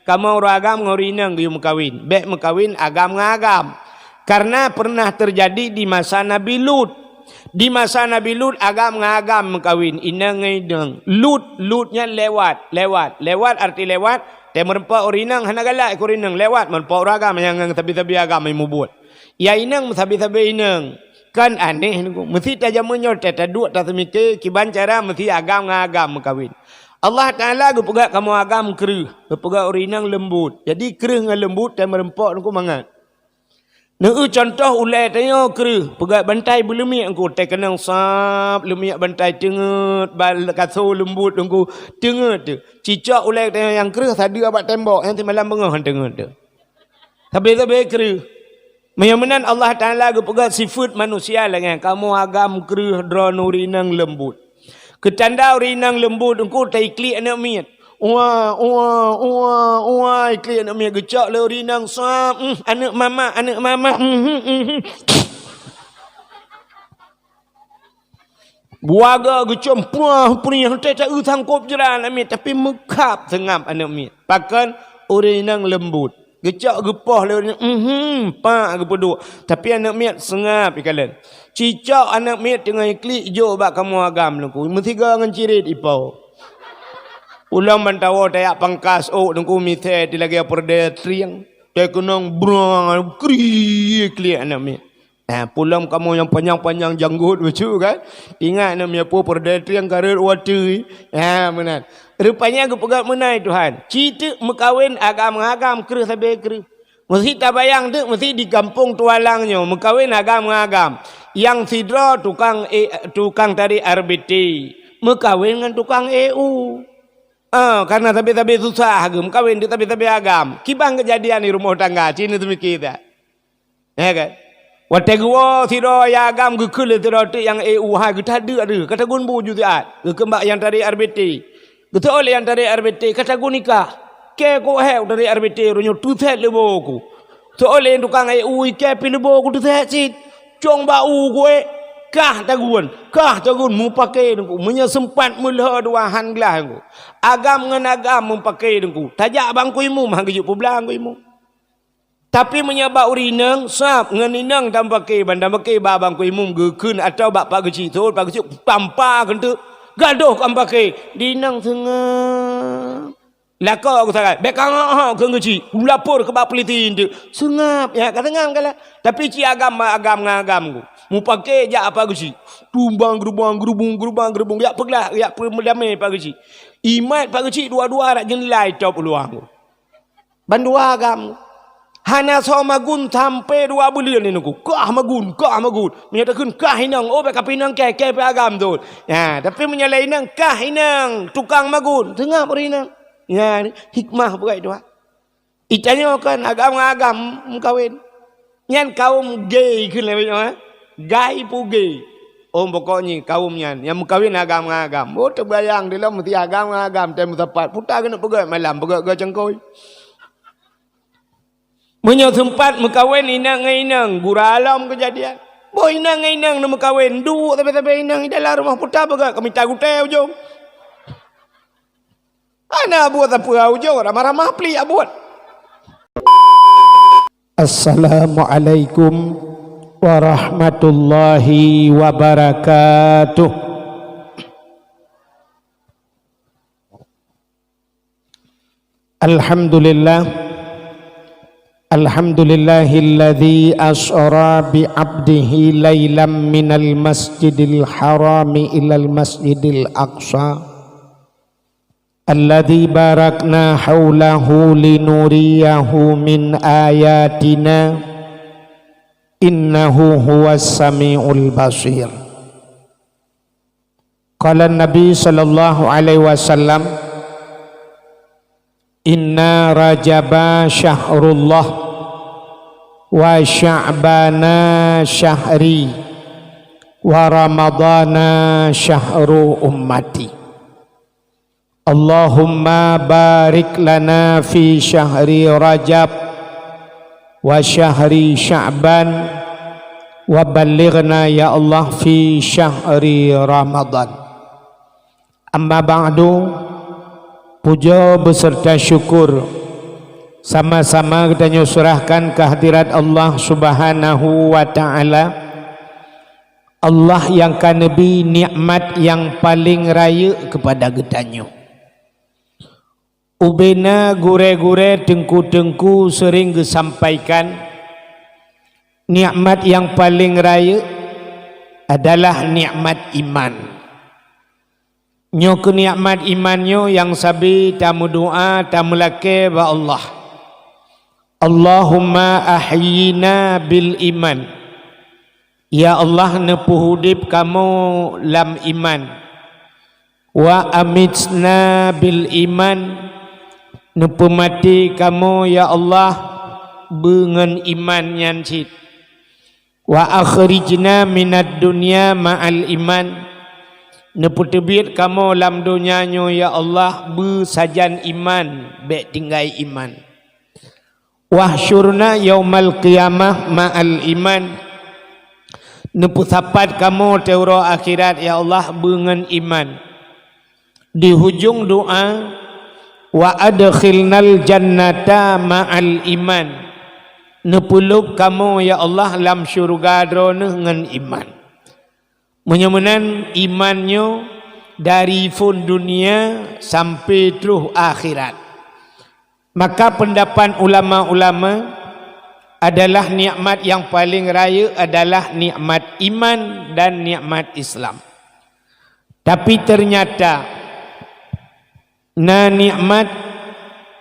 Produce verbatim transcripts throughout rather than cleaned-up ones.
Kamoe ureuëng agam ngon ureuëng inong geuyue meukawen. Bék meukawen agam ngon agam. Karena pernah terjadi di masa Nabi Lut. Di masa Nabi Lut, agam ngon agam meukawen, inong ngon inong. Lut, Lut nyan lewat, lewat. Lewat arti lewat, tée meureumpok ureuëng inong hana galak keu ureuëng inong, lewat meureumpok ureuëng agam nyang ngon sabe-sabe agam nyang mubuet. Ya inong meusabe-sabe inong. Kan aneh nunggu. Meusi tajameun nyoe tée taduek taseumike kiban cara meusi agam ngon agam meukawen. Allah Taala geupeugah kamoe agam kreueh, geupeugah ureuëng inong leumbot. Jadi kreueh ngon leumbot tée meureumpok nunggu mangat. Neueu contoh ulée tanyoe kreueh, peugah bantai beuleumiek engku tée keunong sab leumiek bantai teungeut bal kaso leumbot engku teungeut teuh. Cicok ulée tanyoe nyang kreueh sadeue bak tembok nyang simalam beungoh han teungeut teuh. Sabe-sabe kreueh. Meunyoe meunan Allah Taala geupeugah sifeuet manusia lagée nyan, kamoe agam kreueh droeneuh ureuëng inong leumbot. Keutanda ureuëng inong leumbot engku taiklik aneuëk miet. Ua, ua, ua, ua, iklik aneuëk miet geucok lé ureuëng inong sab, "Uhm, aneuëk mamak, aneuëk mamak." Uhm, uhm, uhm. Buaga geucom puah peunih tée taeu sangkop jra aneuëk miet, tapi meukhab seungab aneuëk miet. Pakon ureuëng inong leumbot. Geucok geupoh lé ureuëng, "Uhm, pak," geupeuduek. Tapi aneuëk miet seungab ikalon. Cicok aneuëk miet teungoh iklik jok bak kamoe agam nunggu. Meusigoe ngon cirit ipo. Ulôn bantawoe tajak pangkas ôk nunggu misée ti lagée peureudée trieng. Tée keunong brang kri klik aneuëk miet. Nah, pulom kamoe nyang panyang-panyang janggot bacut kan. Ingat aneuëk miet peue peureudée trieng ka rhot watée. Ha meunan. Rupanya geupeugah meunan Tuhan. Ci teuk meukawen agam-agam kreueh sabe kreueh. Meusi tabayang teuk meusi di gampông Tualang nyoe meukawen agam ngon agam. Nyang sidroe tukang e, tukang tarék R B T meukawen ngon tukang E U. Ah, karena sabe-sabe susah geuh meukawen teuk sabe-sabe agam. Kiban keujadian di rumoh tangga ci neuseumiké that. Ya kan? Watée geuwoe sidroe nyang agam geukheun lé sidroe teuk nyang E U hai geutadeuek deuh ka tagun bu ju siat. Geukheun bak nyang tarék R B T. Geuseuôt lé nyang tarék R B T ka tagun nikah. Kée kok hék u tarék R B T uroe nyoe teuset leubo ku. Seuôt lé tukang E U ikée pi leubo ku teuset cit. Cong bak u ku ék. Kah tagun, kah tagun mupake teungku. Meunyoe seumpat meulhô dua han glah teungku. Agam ngon agam mupake teungku. Tajak bangku imum han geujok peublang bangku imum. Tapi meunyoe bak ureuëng inong, sab ngon inong tameupaké, ban tameupaké bak bangku imum geukheun atawa bak pak geuchik thon, pak geuchik tampa keuneuk gadoh ka meupaké, di inong seungab. Lakoe geusagai, "Bék ka ngok-ngok keu geuchik, ulapor keu bak peulisi eunteuk." Seungab, ya ka seungab kala. Tapi ci agam bak agam ngon agam ku. Mupake jak pak geuchik. Tumbang geurubang, geurubung, geurubang, geurubung. Jak peuglah, jak peumeudamé pak geuchik. Imat pak geuchik dua-dua rak jeunilai top uluwa ku. Bandua agam. Hana soe magun sampoe dua buleuen nyoe ku. Kah magun, kah magun. Meunyoe takheun kah inong, oh, bék ka pi inong kée, kée pi agam thon. Ya, tapi meunyoe lé inong, kah inong, tukang magun. Seungab ureuëng inong. Ya, hikmah bukai dua. Itanyoe kan agam ngon agam meukawen. Nyan kaum gay kheun lé nyoe, eh? Gay pu gay. Oh, pokok nyoe kaum nyan nyang meukawen agam ngon agam. Oh, teubayang dilom meusti agam ngon agam tem meusapat. Puta keuneuk peugét malam, peugét geu cangkôi. Meunyoe seumpat meukawen inong ngon inong, gura lom keujadian. Boh inong ngon inong neumeukawen, duek sabe-sabe inong di dalam rumoh puta peugét ka mita gutée ujong. Hana buet sapeue ujong, ramah-ramah plik buet. Assalamualaikum warahmatullahi wabarakatuh. Alhamdulillah. Alhamdulillahilladzi asra bi abdihi lailam minal masjidil harami ilal masjidil aqsa. Alladzi barakna haulahu linuriyahu min ayatina, innahu huwas samiul basir. Qala Nabi sallallahu alaihi wasallam, "Inna Rajaba syahrullah, wa Sya'bana syahri, wa Ramadana syahru ummati." Allahumma barik lana fi syahri Rajab wa syahri Sya'ban wa ballighna ya Allah fi syahri Ramadan. Amma ba'du, puja beserta syukur Sama-sama geutanyoe seurahkan keu hadirat Allah Subhanahu wa Ta'ala. Allah nyang ka neubri nikmat nyang paleng rayeuk keupada geutanyoe. Ubena gurée-gurée, teungku-teungku seuring geusampaikan, nikmat nyang paleng rayeuk adalah nikmat iman. Nyoe keuh nikmat iman nyoe nyang sabe tameudoá, tameulakée bak Allah. Allahumma ahyina bil iman. Ya Allah, neupeuudeb kamoe lam iman. Wa amitna bil iman. Neupeumaté kamoe, ya Allah, beungon iman nyan cit. Wa akhrijna minad dunya ma'al iman. Neupeuteubiet kamoe lam donya nyoe, ya Allah, beusajan iman, bék tinggai iman. Wahsyurna yaumal qiyamah ma'al iman. Neupeusapat kamoe teuroe akhirat, ya Allah, beungon iman. Di hujong doá, "Wa adkhilnal jannata ma'al iman." Neupeulôb kamoe, ya Allah, lam syeuruga Droeneuh ngon iman. Meunyoe meunan iman nyoe dari phon dunia sampai troh akhirat. Maka peundapat ulama-ulama adalah nikmat nyang paleng rayeuk adalah nikmat iman dan nikmat Islam. Tapi ternyata na nikmat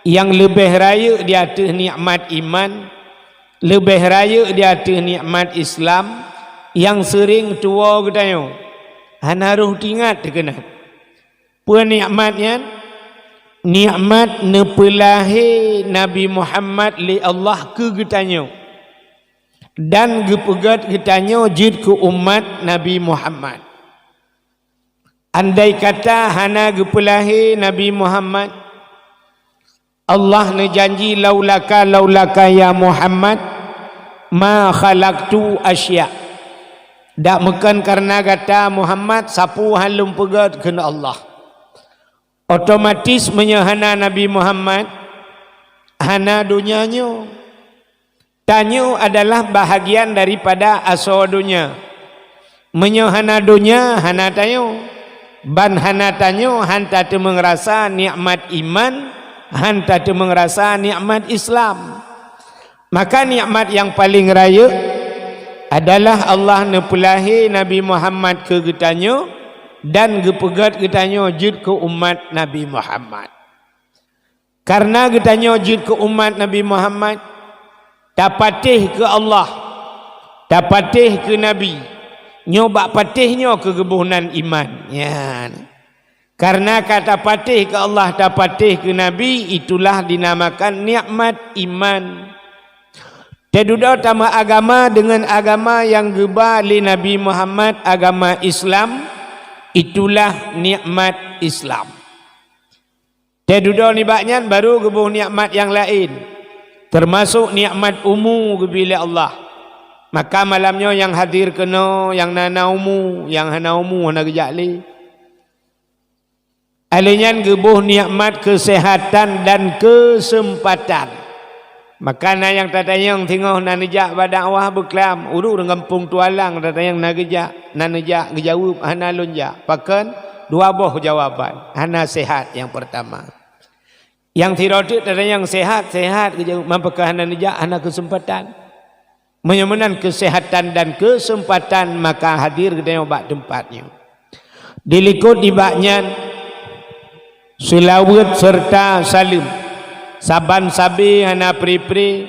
nyang leubeh rayeuk di ateueh nikmat iman, leubeh rayeuk di ateueh nikmat Islam nyang seuring tuwoe geutanyoe hana roh teuingat teukeunong. Peue nikmat nyan? Nikmat neupeulahé Nabi Muhammad lé Allah keu geutanyoe dan geupeugét geutanyoe jeuet keu umat Nabi Muhammad. Andai kata hana geupeulahé Nabi Muhammad, Allah neujanji, "Laulaka, laulaka ya Muhammad, ma khalaqtu asya." Dak meukon kareuna gata Muhammad, sapeue han lôn peugét kheun Allah. Otomatis meunyoe hana Nabi Muhammad, hana donya nyoe. Tanyoe adalah bahagian daripada asoe donya. Meunyoe hana donya, hana tanyoe. Ban hana tanyoe, han tateumeung rasa nikmat iman, han tateumeung rasa nikmat Islam. Maka nikmat nyang paleng rayeuk adalah Allah neupeulahé Nabi Muhammad keu geutanyoe dan geupeugét geutanyoe jeuet keu umat Nabi Muhammad. Kareuna geutanyoe jeuet keu umat Nabi Muhammad, tapatéh keu Allah, tapatéh keu Nabi, nyoe bak patéh nyoe keuh geuboh nan iman. Nyan. Kareuna ka tapatéh keu Allah, tapatéh keu Nabi, itulah dinamakan nikmat iman. Teududoe tameuagama deungon agama nyang geuba lé Nabi Muhammad, agama Islam, itulah nikmat Islam. Teududoe nibak nyan baru geuboh nikmat nyang laén, teumasok nikmat umu geubri lé Allah. Maka malam nyoe nyang hadir keunoe, nyang na, na umu, nyang hana umu hana geujak lé. Alèh nyan geuboh nikmat keuseuhatan dan keuseumpatan. Maka na nyang tatanyong singoh na neujak bak dakwah beuklam, ureueng gampông Tualang tatanyong na geujak, na neujak, geujaweueb hana lôn jak. Pakon? Dua boh jawaban, hana seuhat nyang peurtama. Nyang sidroe teuk tatanyong seuhat, seuhat geujaweueb, man pakon hana neujak, hana keuseumpatan. Meunyoe meunan keuseuhatan dan keuseumpatan, maka hadir geutanyoe bak teumpat nyoe. Dilikot nibak nyan, seulaweuet seureuta saleuem saban sabe hana pri-pri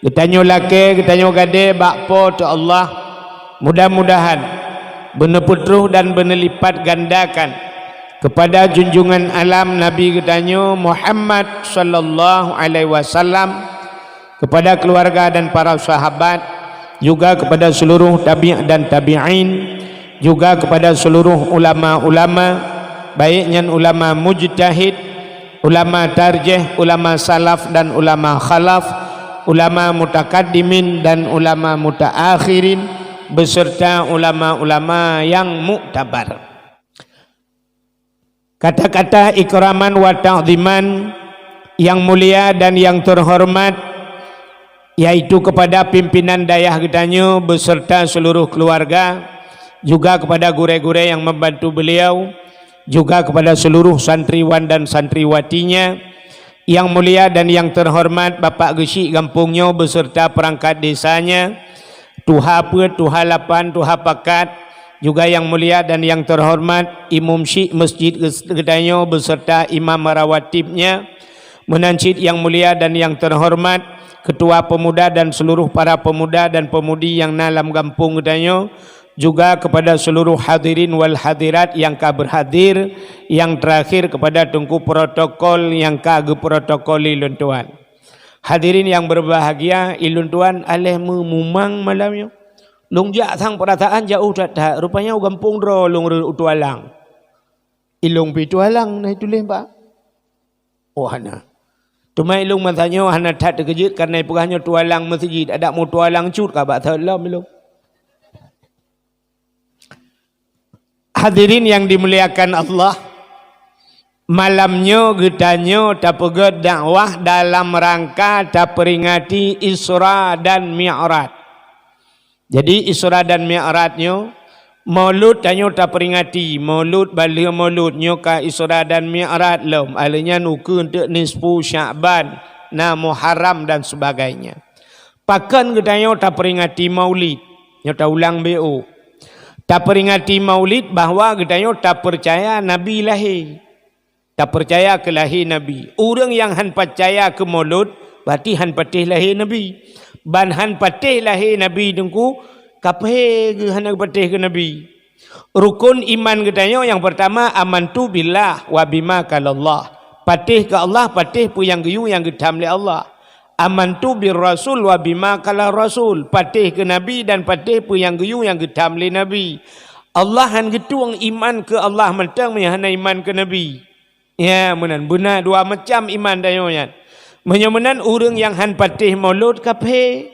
geutanyoe lakée, geutanyoe gadée bak Po teu Allah. Mudah-mudahan beuneupeutroh dan beuneulipatgandakan keupada junjungan alam Nabi geutanyoe Muhammad sallallahu alaihi wasallam, kepada keluarga dan para sahabat, juga kepada seluruh tabi' dan tabi'in, juga kepada seluruh ulama-ulama, baik nyan ulama mujtahid, ulama tarjih, ulama salaf dan ulama khalaf, ulama mutakaddimin dan ulama mutaakhirin, beserta ulama-ulama yang muktabar. Kata-kata ikraman wa ta'ziman Yang mulia dan yang terhormat, yaitu kepada pimpinan dayah geutanyoe beserta seluruh keluarga, juga kepada gurée-gurée yang membantu beliau, juga kepada seluruh santriwan dan santriwatinya, yang mulia dan yang terhormat Bapak Geuchik gampông nyoe beserta perangkat desanya, tuha peuet, tuha lapan, tuha pakat, juga yang mulia dan yang terhormat Imum Syik Masjid geutanyoe beserta imam rawatibnya, meunan cit yang mulia dan yang terhormat Ketua Pemuda dan seluruh para pemuda dan pemudi nyang na lam gampông geutanyoe, juga kepada seluruh hadirin wal hadirat nyang ka berhadir, yang terakhir kepada Teungku Protokol nyang ka geuprotokoli lôn tuan. Hadirin yang berbahagia, ilôn tuan aléh meumumang malam nyoe. Lôn jak sang peurasaan jaoh that-that, rupanya u gampông droe lôn rhot u Tualang. Ilôn pi Tualang na tuléh bak. Oh, hana. Teuma ilôn masa nyoe hana that teukeujeuet kareuna ipeugah nyoe Tualang meuseujid, adak mu Tualang cut ka bak that lom ilôn. Hadirin yang dimuliakan Allah, malam nyoe geutanyoe tapeugét dakwah dalam rangka taperingati Isra dan Mi'raj. Jadi, Isra dan Mi'raj nyoe, Maulud tanyoe taperingati, Maulud, balheueh Maulud nyoe ka Isra dan Mi'raj lom, alheuh nyan ukeue teuk nisfu Sya'ban, na Muharram dan sebagainya. Pakon geutanyoe taperingati Maulid? Nyoe taulang B O. Taperingati Maulid bahwa geutanyoe tapeucaya Nabi lahé. Tapeucaya keu lahé Nabi. Ureuëng nyang hán peucaya keu Maulud, berarti hán patéh lahé Nabi. Ban hán patéh lahé Nabi teungku, kaphé geuh hana geupatéh keu Nabi. Rukun iman geutanyoe nyang peurtama, amantu billah wa bima qalallah. Patéh keu Allah, patéh peue nyang geuyue nyang geutham lé Allah. Amantu bir rasul wa bima qala rasul. Patéh keu Nabi dan patéh peue nyang geuyue nyang geutham lé Nabi. Allah hán geutueng iman keu Allah mantong meunyoe hana iman keu Nabi. Ya, meunan. Beuna dua macam iman tanyoe nyan. Meunyoe meunan, ureuëng nyang hán patéh Maulud kaphé.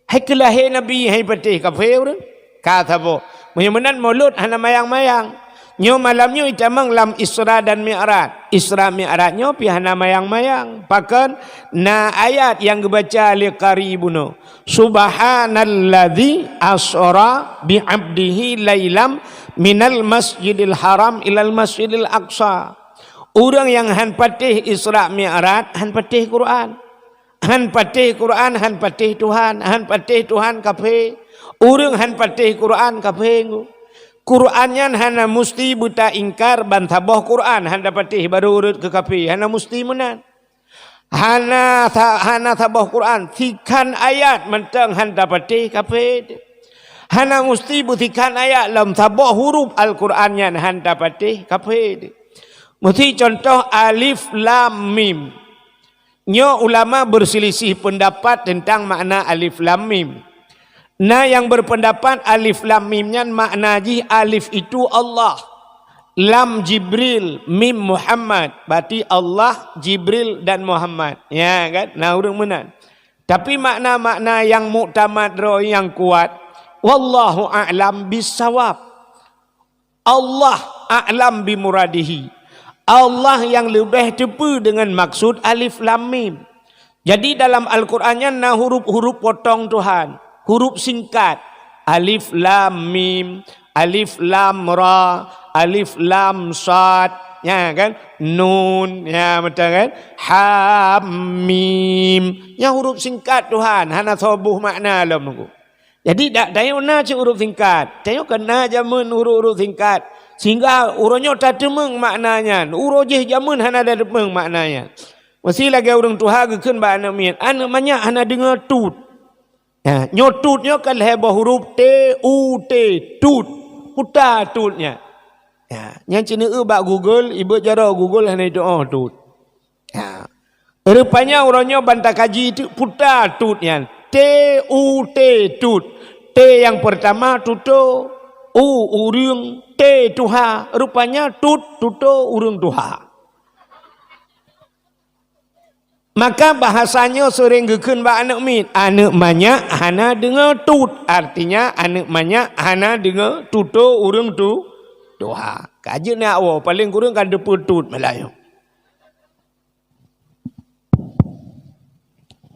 Hai keu lahé Nabi hai patéh kaphé ureuëng? Ka saboh. Meunyoe meunan Maulud hana mayang-mayang. Nyoe malam nyoe itamong lam Isra dan Mi'raj. Isra Mi'raj nyoe pi hana mayang-mayang. Pakon? Na ayat nyang geubaca lé qari bunoe. Subhanalladzi asra bi 'abdihi lailam minal masjidil haram ilal masjidil aqsa. Ureuëng nyang hán patéh Isra Mi'raj, hán patéh Quran. Hán patéh Quran, hán patéh Tuhan, hán patéh Tuhan kaphé. Ureuëng hán patéh Quran kaphé ngu. Quran nyan hana musti beutaingkar ban saboh Quran hán tapatéh barô rhot keu kaphé, hana musti meunan. Hana sa-, hana saboh Quran, sikhan ayat mantong hán tapatéh kaphé. Hana musti beusikhan ayat lom saboh huruf Al-Quran nyan hán tapatéh kaphé. Meusi contoh alif lam mim. Nyoe ulama beursilisih peundapat teuntang makna alif lam mim. Na nyang beurpeundapat alif lam mim nyan makna jih alif itu Allah, lam Jibril, mim Muhammad, berarti Allah, Jibril dan Muhammad. Ya kan? Na ureuëng meunan. Tapi makna-makna nyang muktamad droe nyang kuat, wallahu a'lam bissawab. Allah a'lam bimuradihi. Allah nyang leubeh teupeue deungon maksud alif lam mim. Jadi dalam Al-Quran nyan na huruf-huruf potong Tuhan, huruf singkat. Alif lam mim, alif lam ra, alif lam sad, ya kan? Nun, ya betul kan? Ha mim. Nya huruf singkat Tuhan, hana soe boh makna lom nunggu. Jadi dak tanyoe na cit huruf singkat. Tanyoe kan na jameun huruf-huruf singkat. Sehingga uroe nyoe tateumeung makna nyan. Uroe jih jameun hana tateumeung makna nyan. Meusi lagée ureuëng tuha geukheun bak aneuëk miet, aneuëk manyak hana deungoe tut. Ya, nyoe tut nyoe kan lhée boh huruf T U T, tut. Puta tut nyan. Ya, nyan ceuneuk bak Google, ibeuet jaroe Google hana ituoh tut. Ha. Rupanya uroe nyoe ban takaji teuk puta tut nyan. T U T tut. T nyang peurtama tutoe, U ureuëng, T tuha. Rupanya tut tutoe ureuëng tuha. Maka bahasa nyoe seuring geukheun bak aneuëk miet, aneuëk manyak hana deungoe tut. Artinya aneuëk manyak hana deungoe tutoe ureuëng tu tuha. Ka jeuet na woe, paléng kureueng ka teupeue tut meulayeue.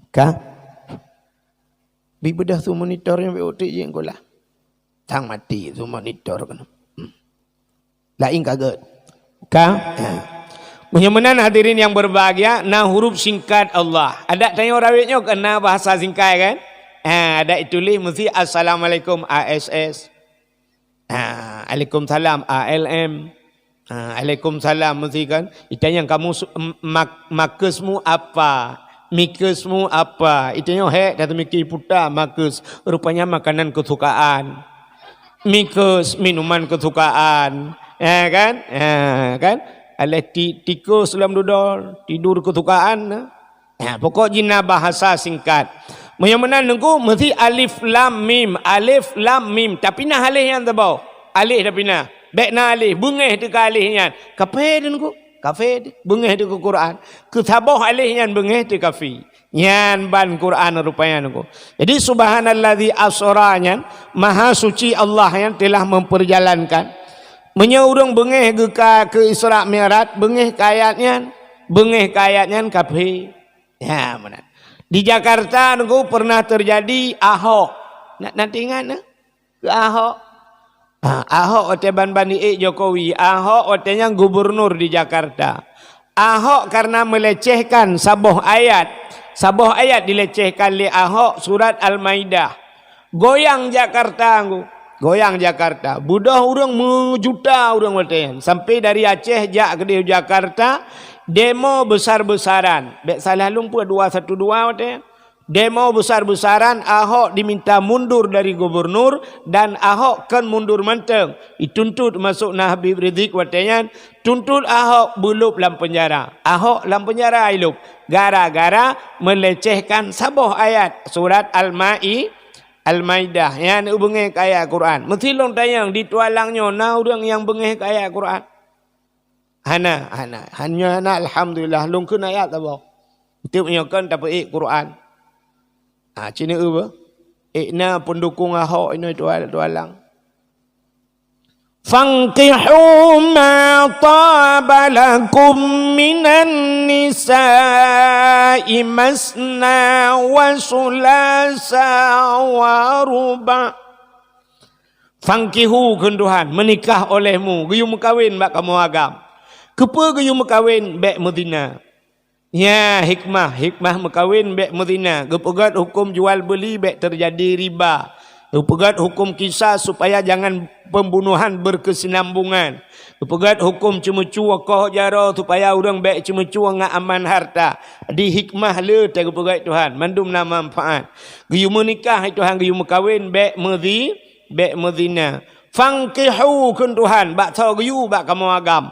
Ka? Bi beudôh su monitor nyang bèk uteuk jih sekolah. Sang mati su monitor keunoe. Hmm. Laén ka gèt. Ka? Ha. Meunyoe meunan hadirin yang berbahagia, na huruf singkat Allah. Adak tanyoe rawet nyoe keu na bahasa singkat kan? Ha, adak ituléh meusti Assalamualaikum A S S. Ha, Alaikumsalam A L M. Ha, Alaikumsalam meusti kan. Itanyong kamu su-, m-, mak-, makesmu apa? Mikesmu apa? Itanyong hek dah teumiké puta makes. Rupanya makanan kesukaan. Mikes, minuman kesukaan. Ya kan? Ya kan? Alah ti-, tikus dalam dudoe, tidur kesukaan. Ha, pokok jih na bahasa singkat. Meunyoe meunan Teungku, meusti alif lam mim, alif lam mim. Tapi na alif nyan saboh. Alif tapi na. Bèk na alif, beungéh teuh keu alif nyan. Kafé Teungku, kafé teuh. Beungéh teuh keu Quran. Keu saboh alif nyan beungéh teuh kafé. Nyan ban Quran rupanya Teungku. Jadi subhanallazi asra nyan, maha suci Allah yang telah memperjalankan. Meunyoe ureueng beungéh geuka keu Isra Mi'raj, beungéh keu ayat nyan, beungéh keu ayat nyan kafé. Ya, meunan. Di Jakarta Teungku pernah terjadi Ahok. Na, na teuingat na? Keu Ahok. Ha, Ahok watèe ban-ban ék Jokowi, Ahok watèe nyan gubernur di Jakarta. Ahok karena melecehkan saboh ayat. Saboh ayat dilecehkan lé Ahok, surat Al-Maidah. Goyang Jakarta Teungku. Goyang Jakarta. Beudôh ureueng meujuta ureueng watèe nyan. Sampai dari Aceh jak keudéh Jakarta, demo besar-besaran. Bèk salah lôn peue dua satu dua watèe nyan. Demo besar-besaran, Ahok diminta mundur dari gubernur dan Ahok kon mundur mantong. Dituntut masuk na Habib Rizieq watèe nyan, tuntut Ahok beulôb lam penjara. Ahok lam penjara ilôb gara-gara melecehkan saboh ayat surat Al-Mai-, Al-Maidah. Nyan beungéh keu ayat Quran. Meusti lôn tanyong di Tualang nyoe na ureueng nyang beungéh keu ayat Quran? Hana, hana. Hanya hana, alhamdulillah, lôn kheun ayat saboh. Tiep nyoe kon tapeuék Quran. Ha, ci neu beuh. Ék na pendukung Ahok inoe Tual-, Tualang. Fankihu ma taba lakum minan nisa'i masna wa sulasa wa ruba'. Fankihu kheun Tuhan, meunikah olehmu, geuyue meukawen bak kamoe agam. Keupeue geuyue meukawen? Bèk meuzina. Nyan hikmah, hikmah meukawen bèk meuzina. Geupeugèt huköm jual beuli bèk teujadi riba. Geupeugèt huköm kisas supaya jangan pembunuhan berkesinambungan. Geupeugèt huköm ceumeucue koh jaroe supaya ureueng bèk ceumeucue ngon aman harta. Di hikmah le teuh geupeugèt Tuhan, mandum na manfaat. Geuyue meunikah Tuhan, geuyue meukawen bèk meuzi-, bèk meuzina. Fankihu kheun Tuhan bak soe geuyue bak kamoe agam.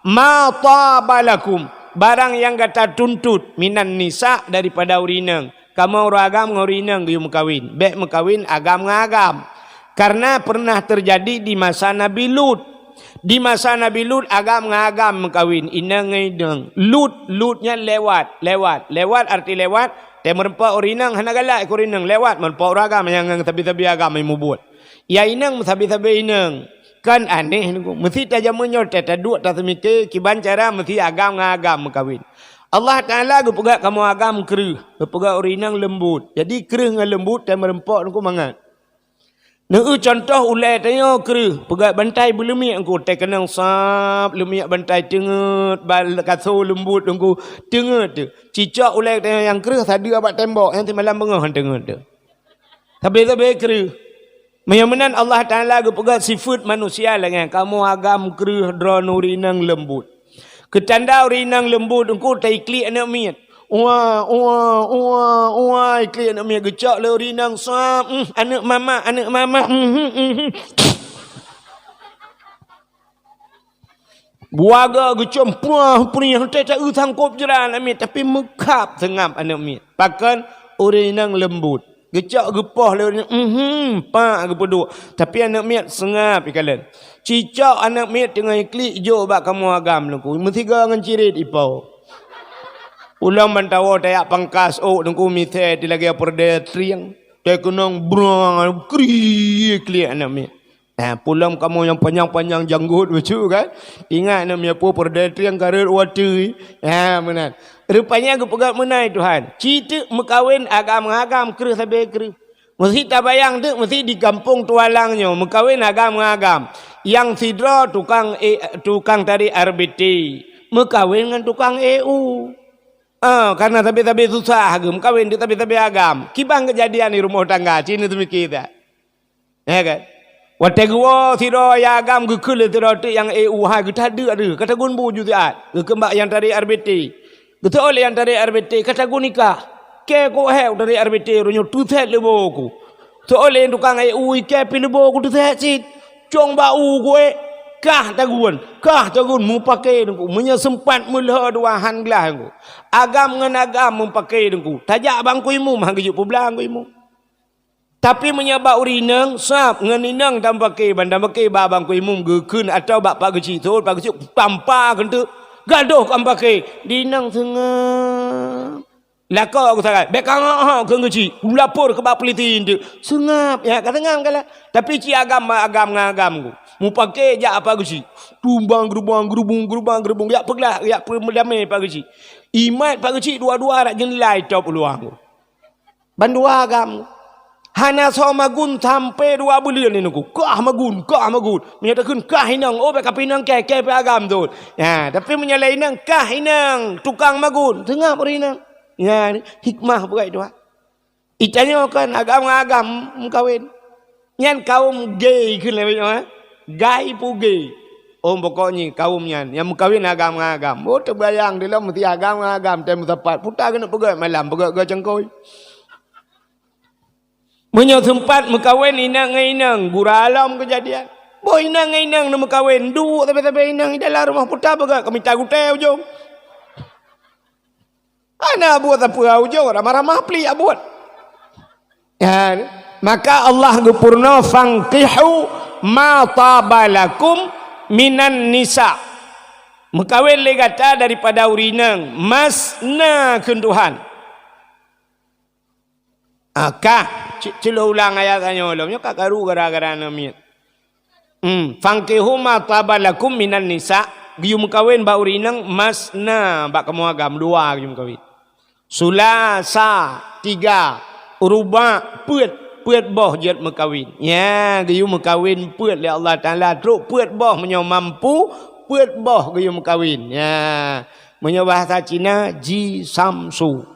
Ma taba lakum, barang nyang gata tuntut, minan nisa, daripada ureueng inong. Kamoe ureueng agam ngon ureueng inong geuyue meukawen. Bèk meukawen agam ngon agam. Karena pernah terjadi di masa Nabi Lut. Di masa Nabi Lut agam ngon agam meukawen, inong ngon inong. Lut, Lut nyan lewat, lewat. Lewat arti lewat, teumeureumpok ureueng inong hana galak keu ureueng inong, lewat meureumpok ureueng agam nyang ngon sabe-sabe agam nyang mubuet. Ya inong meusabe-sabe inong. Kan aneh Teungku. Meusti ta jameun nyoe ta, taduek taseumiké kiban cara meusti agam ngon agam meukawen. Allah Taala geupeugah kamoe agam kreueh, geupeugah ureueng inong leumbut. Jadi kreueh ngon leumbut teumeureumpok Teungku mangat. Neueu contoh ulèe tanyoe kreueh, peugah bantai beuleumiek Teungku, teukeunong sab leumiek bantai teungeut, bal kaso leumbut Teungku, teungeut teuh. Cicok ulèe tanyoe nyang kreueh sadeue bak tembok, nyang simalam beungoh teungeut teuh. Sabe-sabe kreueh. Meunyoe meunan Allah Taala geupeugah sifeuet manusia lagèe nyan, kamoe agam kreueh, droeneuh ureueng inong leumbut. Keu tanda ureueng inong leumbut Teungku, taiklik aneuk miet. Ua, ua, ua, ua, iklik aneuk miet geucok lé ureueng inong sab, "Uhm, aneuk mama, aneuk mama, uhm, uhm." Buaga geucom pruah, pruah, teuh taeu sangkop jra aneuk miet, tapi meukhab seungab aneuk miet. Pakon? Ureueng inong leumbut. Geucok geupoh lé ureueng, "Uhm, pak," geupeuduek. Tapi aneuk miet seungab ikalon. Cicok aneuk miet teungoh iklik jok bak kamoe agam Teungku. Meusigoe ngon cirit ipo. Ulôn ban tawoe tajak pangkas ôk Teungku misé di lagèe peureudèe trieng. Teukeunong brang, kriek-kriek aneuk miet. Nah, peue lom kamoe nyang panyang-panyang janggot bacut kan? Ingat na meunyoe peue peureudai trieng ka rhot watèe. Ha, meunan. Rupanya geupeugah meunan Tuhan. Ci teuk meukawen agam ngon agam kreueh sabe kreueh. Meusi tabayang teuk, meusi di gampông Tualang nyoe meukawen agam ngon agam. Nyang sidroe tukang, eh, tukang tarek R B T. Meukawen ngon tukang E U. Ah, karena sabe-sabe susah geuh meukawen teuk sabe-sabe agam. Kiban keujadian di rumoh tangga, ci neuseumiké that. Ya kan? Watèe geuwoe sidroe nyang agam geukheun lé sidroe teuk nyang E U hai geutadeuek deuh, ka tagun bu ju siat. Geukheun bak nyang tarek R B T. Geuseuôt lé nyang tarek R B T, ka tagun nikah. Kèe kok hék u tarek R B T uroe nyoe teusét leubo ku. Seuôt lé tukang E U ikèe pih leubo ku teusét cit. Cong bak u ku ék. Kah tagun, kah tagun mupake teungku. Meunyoe seumpat meulhô dua han glah teungku. Agam ngon agam mupake teungku. Tajak bak Teungku Imum han geujok peublang Teungku Imum. Tapi meunyoe bak ureueng inong, sab ngon inong tameupaké, ban tameupaké bak Teungku Imum geukheun atawa bak Pak Geuchik, seuôt Pak Geuchik tampa keuneuk gadoh ka meupaké. Di inong seungab. Lakoe geusagai, bèk ka ngok-ngok keu Geuchik, ulapor keu bak peulisi teuk. Seungab, ya ka seungab kan lah. Tapi ci agam, agam ngon agam ku. Mupake jak Pak Geuchik. Tumbang geurubang, geurubung, geurubang, geurubung, yak peuglah, yak peumeudamé Pak Geuchik. Imat Pak Geuchik dua-dua rak jeunilai top uluwa ku. Bandua agam. Hana soe magun sampoe dua buleuen ni nunggu. Kah magun, kah magun. Meunyoe takheun kah inong, oh, bèk ka pih inong kèe, kèe pih agam tu. Ya, tapi meunyoe lé inong, kah inong, tukang magun. Seungab ureueng inong. Ya, hikmah bukai dua. Itanyoe kan agam ngon agam meukawen. Nyan kaum gay kheun lé nyoe, eh? Gay pu gay. Oh, pokok nyoe kaum nyan nyang meukawen agam ngon agam. Oh, teubayang dilom meusti agam ngon agam tem meusapat. Puta keuneuk peugöt malam, peugöt-göt cangkôi. Meunyoe seumpat meukawen inong ngon inong, gura lom keujadian. Boh inong ngon inong neumeukawen, duek sabe-sabe inong di dalam rumoh puta peugöt ka mita gutèe ujong. Hana buet sapeue ujong, ramah-ramah plik buet. Ya, maka Allah geupeurunoe, "Fankihu ma taba lakum minan nisa." Meukawen lé gata daripada ureueng inong, masna kheun Tuhan. Ah, kah, ci-, cilok ulang ayat tanyoe lom, nyoe ka karu gara-gara aneuk miet. Hmm, "Fankihu ma taba lakum minan nisa," geuyue meukawen bak ureueng inong, "masna," bak kamoe agam dua geuyue meukawen. "Sulasa," tiga, "ruba," peuet, peuet boh jeuet meukawen. Nya, geuyue meukawen peuet lé Allah Taala, trok peuet boh meunyoe mampu, peuet boh geuyue meukawen. Nya, meunyoe bahasa Cina, jisamsu.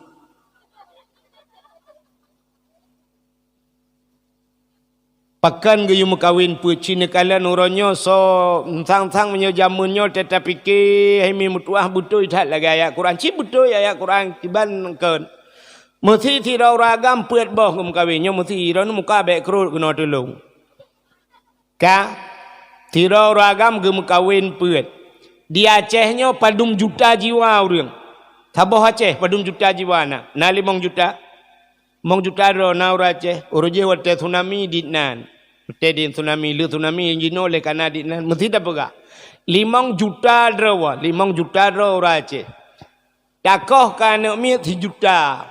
Pakon geuyue meukawen peuet, ci neukalon uroe nyoe soe, sang-sang meunyoe jameun nyoe teuta pike, hai mi meutuah beutôi that lagèe ayat Quran. Cit beutôi ayat Quran kiban kon. Meusi sidroe ureueng agam peuet boh geumeukawen. Nyoe meusi droeneuh muka bèk krot keunoe tulông. Ka, sidroe ureueng agam geumeukawen peuet. Di Aceh nyoe padum juta jiwa ureueng. Saboh Aceh padum juta jiwa na? Na limong juta. Limong juta droe na ureueng Aceh. Uroe jéh watèe tsunami dit nan. Watèe dit tsunami, le tsunami jinoe lé kana dit nan. Meusi tapeugah. Limong juta droe, limong juta droe ureueng Aceh. Takoh keu aneuk miet sijuta.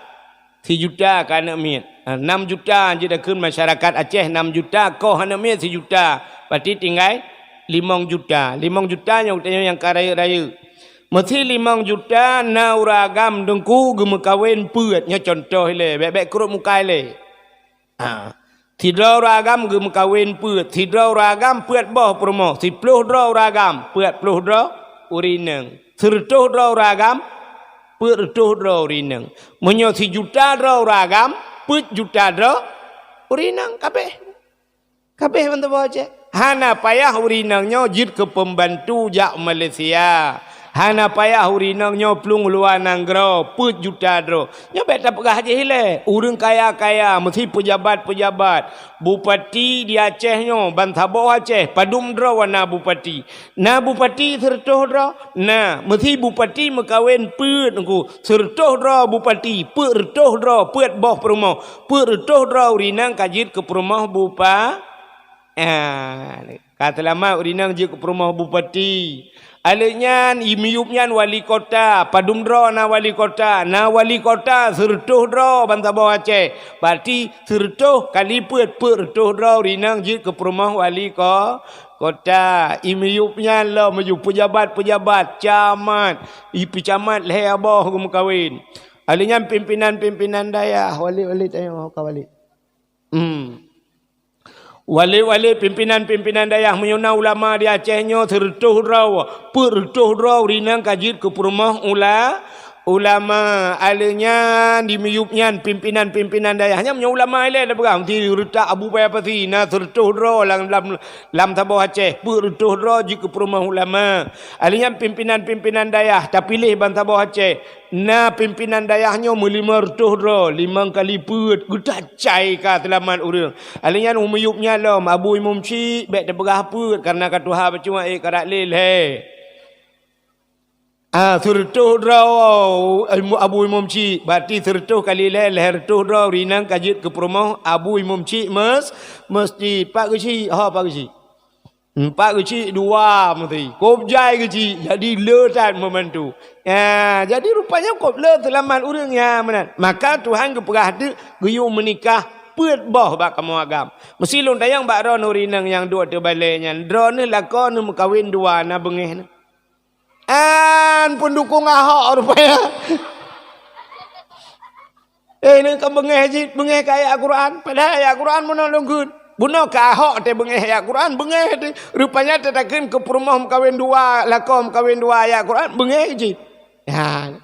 Sijuta keu aneuk miet. Ha, nam juta jeuet takheun masyarakat Aceh, nam juta koh aneuk miet sijuta. Berarti tinggai limong juta. Limong juta nyoe geutanyoe nyang ka rayeuk-rayeuk. Meusi limong juta na ureueng agam teungku geumeukawen peuet. Nyoe cuntoh ilèe, bèk-bèk krot muka ilèe. Ha. Sidroe ureueng agam geumeukawen peuet, sidroe ureueng agam peuet boh peurumoh, siploh droe ureueng agam, peuet ploh droe ureueng inong. Sireutôh droe ureueng agam, peuet reutôh droe ureueng inong. Meunyoe sijuta droe ureueng agam, peuet juta droe ureueng inong, kabeh. Kabeh ban saboh Aceh. Hana payah ureueng inong nyoe jeuet keu peumbantu jak Malaysia. Hana payah ureueng inong nyoe plueng u luwa nanggroe, peuet juta droe. Nyoe bèk tapeugah jih ilèe. Ureueng kaya-kaya, meusi peujabat-peujabat. Bupati di Aceh nyoe, ban saboh Aceh, padum droe na bupati. Na bupati sireutôh droe? Na, meusi bupati meukawen peuet teungku. Sireutôh droe bupati, peuet reutôh droe, peuet boh peurumoh. Peuet reutôh droe ureueng inong ka jeuet keu peurumoh bupa-, Ah, ka seulamat ureueng inong jeuet keu peurumoh bupati. Aleuh nyan, i miyueb nyan wali kota, padum droe na wali kota, na wali kota sireutôh droe ban saboh Aceh. Berarti sireutôh kali peuet, peuet reutôh droe ureueng inong jeuet keu peurumoh wali ko-, kota. I miyueb nyan lom miyueb pejabat-pejabat, camat, i peucamat lhèe boh geumeukawen. Aleuh nyan pimpinan-pimpinan dayah, wali-wali tanyoe ka wali. Hmm. Wali-wali, pimpinan-pimpinan dayah, meunyoe na ulama di Aceh nyoe sireutôh droe, peuet reutôh droe ureueng inong ka jeuet keu peurumoh ula-, ulama. Aleuh nyan di miyueb nyan pimpinan-pimpinan dayah. Nyan meunyoe ulama ilèe tapeugah, meusti reutak Abu Paya Pasi, na sireutôh droe lam, lam, lam saboh Aceh, peuet reutôh droe jeuet keu peurumoh ulama. Aleuh nyan pimpinan-pimpinan dayah tapiléh ban saboh Aceh. Na pimpinan dayah nyoe meulimong reutôh droe, limong kali peuet, geutacai ka seulamat ureueng. Aleuh nyan u miyueb nyan lom, Abu Imum Syik, bèk tapeugah peuet, kareuna ka tuha bacut ék karat lé lhèe. Ah, sireutôh droe, Abu Imum Syik, berarti sireutôh kali lhèe, lhèe reutôh droe ureueng inong ka jeuet keu peurumoh Abu Imum Syik mes-, meuseujid. Pat geusyik, ho pat geusyik. Empat geusyik, dua meusti. Kôb jai geusyik, jadi le that membantu. Ya, jadi rupanya kôb le seulamat ureueng, ya meunan. Maka Tuhan geupeugah teuk geuyue meunikah peuet boh bak kamoe agam. Meusti lôn tanyong bak droeneuh ureueng inong nyang duek ateueh balèe nyan, droeneuh lakoe neuh meukawen dua na beungèh neuh? An peundukong Ahok rupanya. Eh, nyoe ka beungèh cit, beungèh keu ayat Quran. Padahai ayat Quran bunoe lôn kheun. Bunoe keu Ahok teuh beungèh ayat Quran, beungèh teuh. Rupanya teuh takheun keu peurumoh meukawen dua, lakoe meukawen dua ayat Quran, beungèh cit. Ya.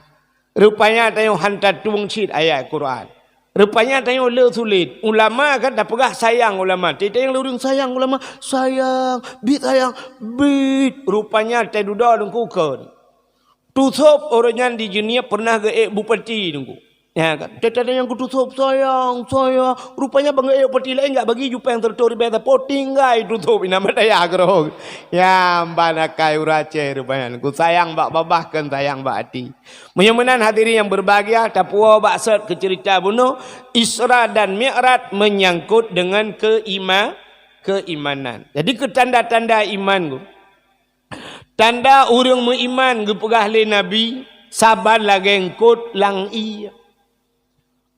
Rupanya tanyoe han tatueng cit ayat Quran. Rupanya tanyoe le sulet. Ulama kan tapeugah sayang ulama. Teuh tanyoe le ureueng sayang ulama. Sayang, bit sayang, bit. Rupanya teuh dudoe Teungku kheun. Tusôb ureueng nyan di Jeunieb pernah geuék bupati Teungku. Ya kan? Teuh tanyoe nyang keu Tusôb sayang, sayang. Rupanya ban geuék bupati laén jak bagi jupéng sireutôh ribèe sapo, tinggai Tusôb inan mat dayah keudroe. Ya, ban akai ureueng Aceh rupanya. Teungku sayang bak babah kon sayang bak até. Meunyoe meunan hadirin nyang berbahagia, tapuwoe bak sot keu ceurita bunoe, Isra dan Mi'raj menyangkut dengan keima-, keimanan. Jadi keu tanda-tanda iman, tanda ureueng meuiman geupeugah lé Nabi, saban lagèe eungkôt lam ié.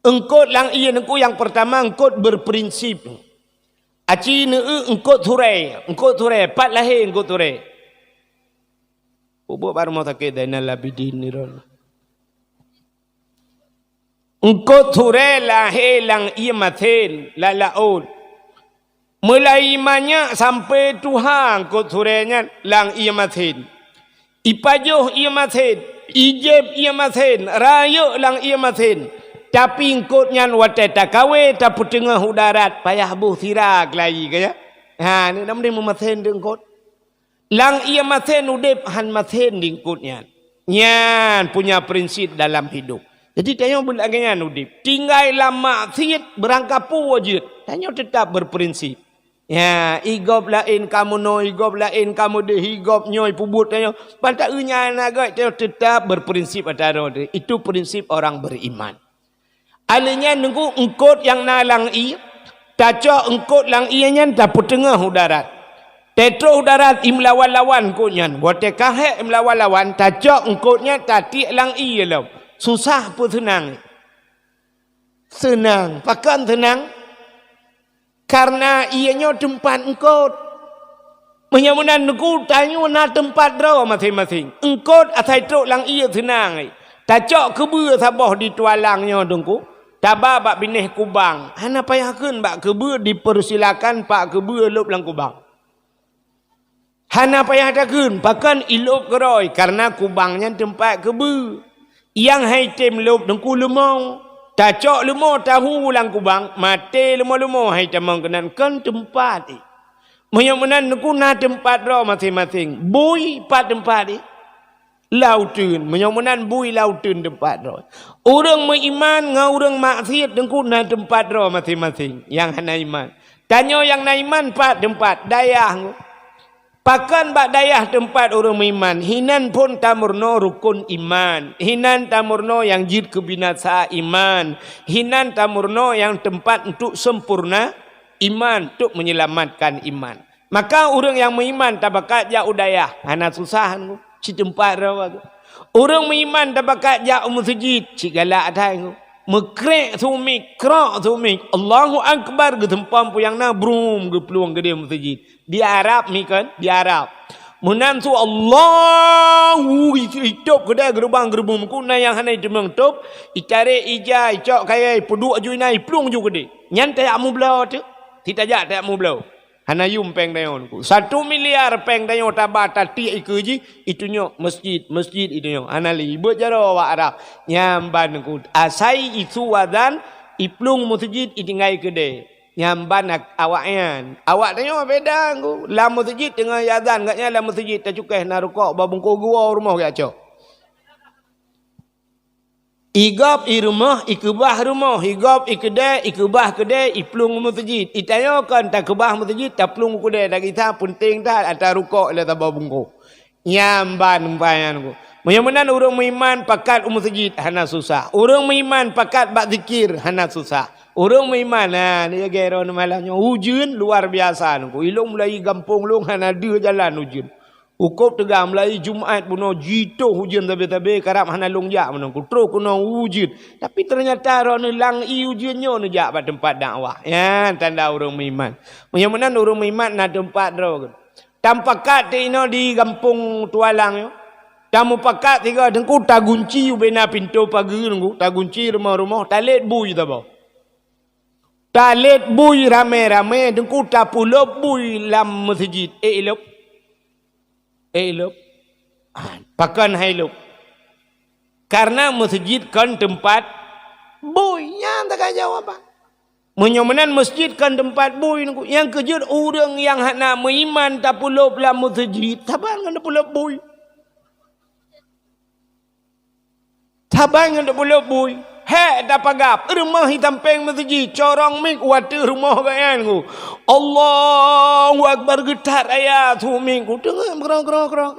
Eungkôt lam ié Teungku nyang peurtama eungkôt berprinsip. Aci neueu eungkôt surèe, eungkôt surèe, pat lahé eungkôt surèe. Peubuet bak rumoh sakét Zainal Abidin nirôn. Eungkôt surèe lahé lam ié masen, lam laôt. Mulai manyak sampoe tuha eungkôt surèe nyan lam ié masen. Ipajoh ié masen, ijieb ié masen, rayeuk lam ié masen. Tapi eungkôt nyan watèe takawé tapeuteungoh u darat, payah boh sira keulayi, ka ya? Ha, ni nama dia meumasen di eungkôt. Lam ié masen udép han masen di eungkôt nyan. Nyan punya prinsip dalam hidup. Jadi tanyoe beulagèe nyan udép. Tinggai lam maksiet beurangkapeue jeuet. Tanyoe teutap berprinsip. Ya, i gob laén ka meunoe, i gob laén ka meudéh, i gob nyoe peubuet tanyoe. Ban taeu nyan agak tanyoe teutap berprinsip ata droe. Itu prinsip orang beriman. Alèh nyan Teungku eungkôt nyang na lam ié, tacok eungkôt lam ié nyan tapeuteungoh u darat. Teutroh u darat imeulawan-lawan eungkôt nyan. Watèe ka hék imeulawan-lawan, tacok eungkôt nyan tatiek lam ié lom. Susah peue seunang? Seunang. Pakon seunang? Kareuna ié nyoe teumpat eungkôt. Meunyoe meunan Teungku, tanyoe na teumpat droe maséng-maséng. Eungkôt asai trok lam ié seunang. Tacok keubeue saboh di tualang nyoe Teungku, taba bak binéh kubang. Hana payah kheun bak keubeue, dipersilakan bak keubeue lôb lam kubang. Hana payah takheun, pakon ilôb keudroe, kareuna kubang nyan teumpat keubeue. Nyang hai tem lôb Teungku leumo. Tacok leumo tahu lam kubang, maté leumo-leumo hai tamong keunan, kon teumpat jih. Meunyoe meunan Teungku na teumpat droe maséng-maséng. Bui pat teumpat jih? Lam uteuen. Meunyoe meunan bui lam uteuen teumpat droe. Ureuëng meuiman ngon ureuëng maksiet Teungku na teumpat droe maséng-maséng. Nyang hana iman. Tanyoe nyang na iman pat teumpat? Dayah. Pakon bak dayah teumpat ureuëng meuiman? Hinan phon tameurunoe rukon iman. Hinan tameurunoe nyang jeuet keu binasa iman. Hinan tameurunoe nyang teumpat untuk sempurna iman, untuk menyelamatkan iman. Maka ureuëng nyang meuiman tabakat jak u dayah, hana susah. Cit teumpat droe. Ureuëng meuiman tapakat jak u meuseujid, cit galak that. Meukrek sumik, krok sumik. Allahu Akbar, geuseumpom peue nyang na, brum, geuplueng keudeh meuseujid. Di Arab mi kan, di Arab. Meunan su Allahu, itôb keudeh geurubang geurubum, ku na nyang hana iteumeung tôb, itarek ija, icok kayèe, ipeuduek aju inan, iplueng aju keudeh. Nyan tajak meubloe teuh. Cit tajak, tajak meubloe. Hana yum péng tanyoe nyoe. Satu miliar péng tanyoe taba tatiek ikeue jih, itunyok masjid, masjid itunyok. Hana lé, ibeuet jaroe awak Arab. Nyan ban nyoe, asai isu azan, iplueng meuseujid, itinggai keudeh. Nyan ban ak-, awaknyan. Awak tanyoe beda nyoe. Lam meuseujid teungoh iazan, gobnyan lam meuseujid tacukéh na rukok, bak bungkôh geuwoe u rumoh geujak cok. Igob i rumoh, ikeubah rumoh, igob i keudè, ikeubah keudè, iplueng u meuseujid. Itanyoe kon takeubah meuseujid, taplueng u keudè, tak kisah, peunteng that atra rukok lé saboh bungkôh. Nyan ban umpama nyan ku. Meunyoe meunan ureuëng meuiman pakat u meuseujid hana susah. Ureuëng meuiman pakat bak zikir hana susah. Ureuëng meuiman, ha, ni lagèe droeneuh malam nyoe ujeuen luar biasa nyoe ku. Ilôn mulai gampông lôn hana deuh jalan ujeuen. Ukôb teuga mulai Jumat bunoe jitoh ujeuen sabe-sabe, karab hana lôn jak meunan ku, troh keunoe ujeuen. Tapi teunyata droeneuh lam ié ujeuen nyoe neujak bak teumpat dakwah. Nyan tanda ureuëng meuiman. Meunyoe meunan ureuëng meuiman na teumpat droe. Tapakat teuh inoe di gampông Tualang nyoe. Tamupakat sigoe teungku, tagunci ubena pintoe pageue teungku, tagunci rumoh-rumoh, talét bui saboh. Talét bui ramé-ramé teungku, tapulop bui lam meuseujid. Ék ilop? Ék ilop? Ah, pakon han ilop? Karena meuseujid kon teumpat bui. Nyan taga jawaban. Meunyoe meunan meuseujid kon teumpat bui, nyang keujeuet ureuëng nyang hana meuiman tapulop lam meuseujid, saban ngon tapulop bui. Saban ngon tapulop bui. Hék tapeugah, rumoh i sampéng meuseujid, corong miet u ateueh rumoh gobnyan ku. Allahu Akbar, geutat raya su miet ku. Teungoh keurok-keurok-keurok.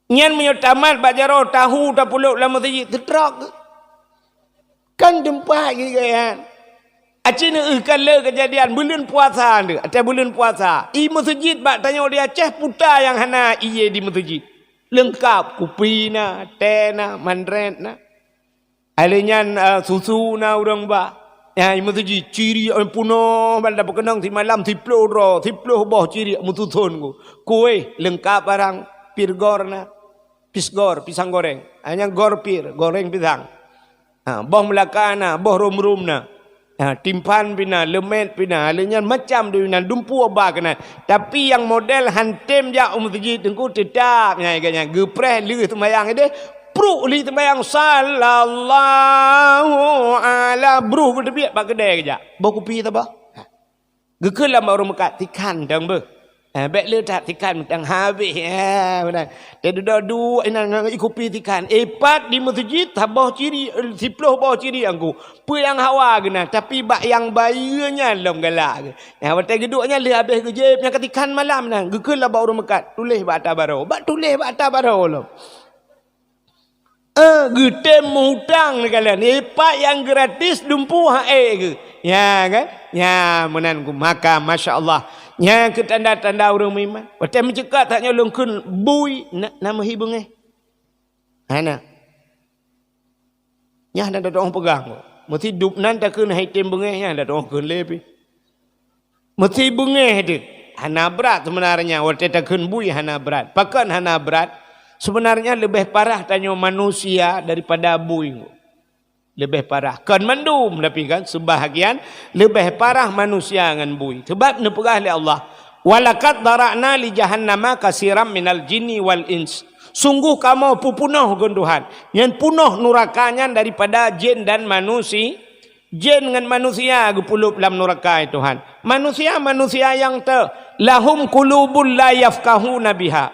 Nyan meunyoe tamat bak jaroe tahu tapulop lam meuseujid, teutrok. Kan teumpat geuh nyan. Aci neueh ka le keujadian buleuen puasa nyoe, ateueh buleuen puasa. I meuseujid bak tanyoe di Aceh puta nyang hana ié di meuseujid. Leungkap, kupi na, teh na, mandret na. Alèh nyan, eh, susu na ureuëng ba. Nyan, i meuseujid, ciri, eh, punoh ban tapeukeunong simalam siploh droe, siploh boh ciri meususon ku. Kuéh leungkap barang, pir gor na, pis gor, pisang goreng. Ah, nyan gor pir, goreng pisang. Ha, boh meulaka na, boh rom-rom na. Ha, timphan pih na, leumèt pih na, lheueh nyan macam dum inan, dumpeue ba keunan. Tapi nyang model han tem jak u meuseujid teungku teutap nyang geupreh lheueh seumayang ideh, pruk lheueh seumayang, sallallahu ala, bruh geuteubiet bak keudè geujak. Boh kupi saboh. Ha. Geukheun lam bak ureuëng meukat, "Tikhan dong beuh." Eh, bék le that tikhan mantong habéh. Eh, meunan. Teududoe duek inan ngon i kupi tikhan. Eh, pat di meuseujid, saboh ciri, eh, siploh boh ciri angku. Peue nyang hawa geuh na, tapi bak nyang bayeue nyan lom galak geuh. Nyang watèe geuduek nyan lheueh habéh geujép, nyang ka tikhan malam nyan. Geukheun lam bak ureuëng meukat, tuléh bak ata baroe. Bak tuléh bak ata baroe lom. Eh, geutem meuhutang neukalon. Eh, pat nyang gratis dumpeue han ék geuh. Nya kan? Nya meunan ku. Maka, masya Allah. Nya keuh tanda-tanda ureuëng meuiman. Watèe meuceukat that nyoe lôn kheun bui, na, na meuhi beungéh? Hana. Nyan hana tatu'oh peugah. Meusidop nan takheun han item beungéh, nyan hana tatu'oh kheun lé pih. Meusti beungéh deuh. Hana brat seubeunarnya, watèe takheun bui hana brat. Pakon hana brat? Seubeunarnya leubeh parah tanyoe manusia daripada bui. Leubeh parah. Kon mandum, tapi kan, seubahagian leubeh parah manusia ngon bui. Sabab neupeugah lé Allah, "Walaqad dzara'na li jahannama katsiran minal jinni wal ins." Sunggoh kamoe peupunoh, kheun Tuhan, nyan punoh nuraka nyan daripada jin dan manusi-, Jén ngon manusia geupulôp lam nuraka, ya Tuhan. Manusia-manusia nyang teu, "Lahum qulubun la yafqahuna biha."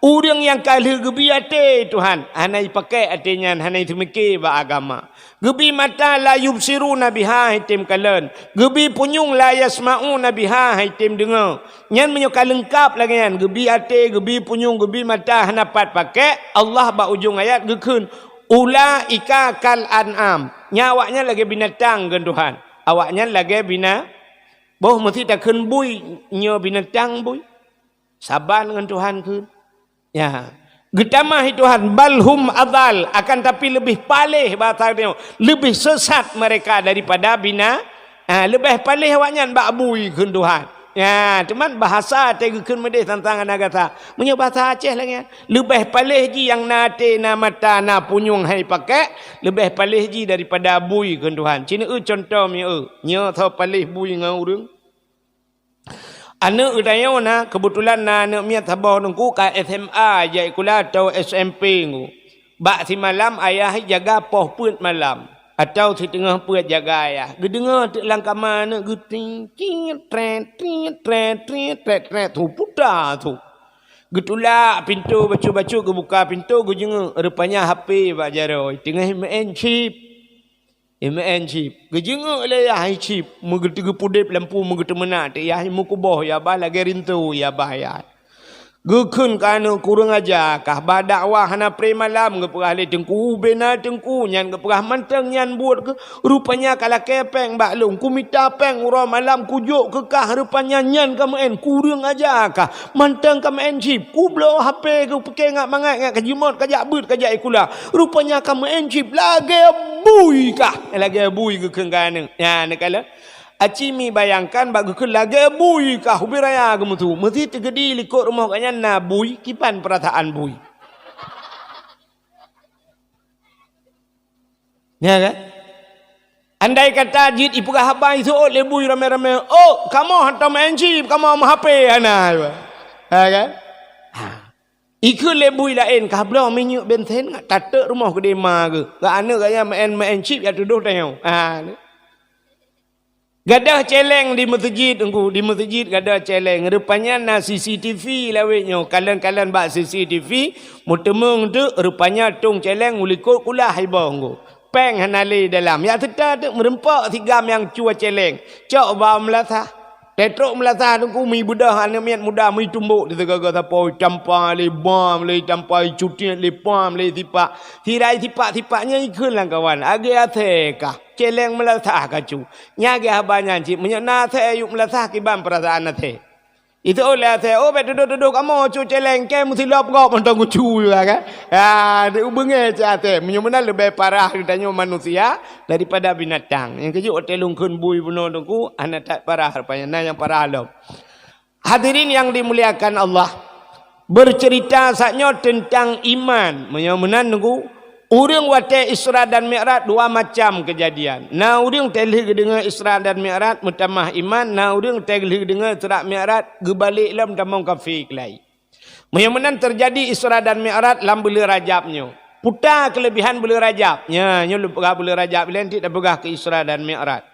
Ureuëng nyang ka lheueh geubi até, Tuhan, hana jipakè até nyan, hana jiseumiké bak agama. Geubi mata, "La yubsiruna biha", han item kalon. Geubi punyueng, "La yasma'una biha", han item deungö. Nyan meunyoe ka leungkap lagèe nyan, geubi até, geubi punyueng, geubi mata, hana pat pakè, Allah bak ujong ayat geukheun, "Ulaika kal an'am." Nyan awaknyan lagèe binatang, kheun Tuhan. Awaknyan lagèe bina-, boh meusti takheun bui, nyoe binatang bui. Saban ngon Tuhan kheun. Ya. Geutamah Tuhan, "Bal hum adal," akan tapi leubeh paléh bahasa nyoe, leubeh sesat mereka daripada bina-, ah, leubeh paléh awaknyan bak bui kheun Tuhan. Ya, teuma bahasa teugeukheun meudeh tantang hana gata. Meunyoe bahasa Aceh lagée nyan, leubeh paléh jih nyang na até, na mata, na punyueng hai pakek, leubeh paléh jih daripada bui kheun Tuhan. Ci neueu cuntoh mieu, nyoe soe paléh bui ngon ureuëng. Aneuëk geutanyoe na, keubeutulan na aneuëk miet saboh teungku ka S M A jak sikula atau S M P teungku. Bak simalam ayah jaga poh peuet malam, atau siteungoh peuet jaga ayah. Geudeungoe teuk lam kama aneuëk geuting, "Tiet, tret, tiet, tret, tiet, tret, tret," su puta su. Geutulak pintoe bacut-bacut, geubuka pintoe, geujeungeuk, rupanya H P bak jaroe, teungoh meu'en chip. Imeu'en chip. Geujeungeuk lé yah chip, meugeuteugeu pudeb lampu, meugeuteumeunak teuk yah, meukuboh yah bah lagée rinto yah bah yah. Geukheun keu aneuëk, "Kureueng aja kah, bah dakwah hana pré malam," geupeugah lé teungku, "Bena teungku," nyan geupeugah, "mantong nyan buet keuh, rupanya ka lakée péng bak lôn, kumita péng uroe malam, kujok keu kah, rupanya nyan ka meu'en, kureueng aja kah." Mantong ka meu'en chip, kubloe H P keuh pike ngat mangat ngat ka jimot, ka jak beuet, ka jak sikula. Rupanya ka meu'en chip lagée bui kah, lagée bui geukheun keu aneuëk. Nyan neukalon. Aci mi bayangkan bak geukheun lagée bui kah ubé raya geumeusu. Meusi teugeudi likot rumoh gobnyan na bui, kiban peurasaan bui. Ya kan? Andai kata jeuet ipeugah haba iseuôt lé bui ramé-ramé, "Oh, kamoe hantom meu'en chip, kamoe meuhapé hana." Ya kan? Ha. Ikheun lé bui laén, "Ka bloe minyeuk bensin, tateuk rumoh keudéh ma geuh. Keu aneuëk gaya meu'en, meu'en chip ya tudoh tanyoe." Ha. Gadoh celeng di meuseujid, teungku, di meuseujid gadoh celeng. Rupanya na C C T V lawét nyoe, kalon-kalon bak C C T V, meuteumeung teuk, rupanya tong celeng u likot kulah iboh, teungku. Péng hana lé dalam. Yak seuta teuk meureumpok sigam nyang cue celeng. Cok bak meulasah. Tetrok meulasah teungku, mi beudoh aneuëk miet muda, mi tumbok di sigoe-goe sapo, itampa lé bam, lé itampa icutiet lé pam, lé sipak. Sira isipak-sipak nyan ikheun lam kawan, "Agée asée kah, celeng meulasah kacu." Nyan geuh haba nyan cit, meunyoe na asée yuk meulasah kiban peurasaan asée. Itu oleh asée, "Oh, bék tudoh-tudoh kamoe cu celeng, kée meusilop gob mantong kucu," ya kan? Ya, di ubeungée cit asée. Meunyoe meunan leubeh parah geutanyoe manusia daripada binatang. Nyang keujeuet watée lôn kheun bui bunoe teungku, hana that parah rupanya. Na nyang parah lom. Hadirin yang dimuliakan Allah, bercerita saat nyoe tentang iman. Meunyoe meunan teungku, ureuëng watée Isra dan Mi'raj dua macam keujadian. Na ureuëng teuh lheueh geudeungoe Isra dan Mi'raj meutamah iman, na ureuëng teuh lheueh geudeungoe Isra Mi'raj geubalek lom tamong kafé keulai. Meunyoe meunan teujadi Isra dan Mi'raj lam buleuen Rajab nyoe. Peue ta keuleubihan buleuen Rajab? Nya, nyoe lôn peugah buleuen Rajab, ilée nyoe tapeugah keu Isra dan Mi'raj.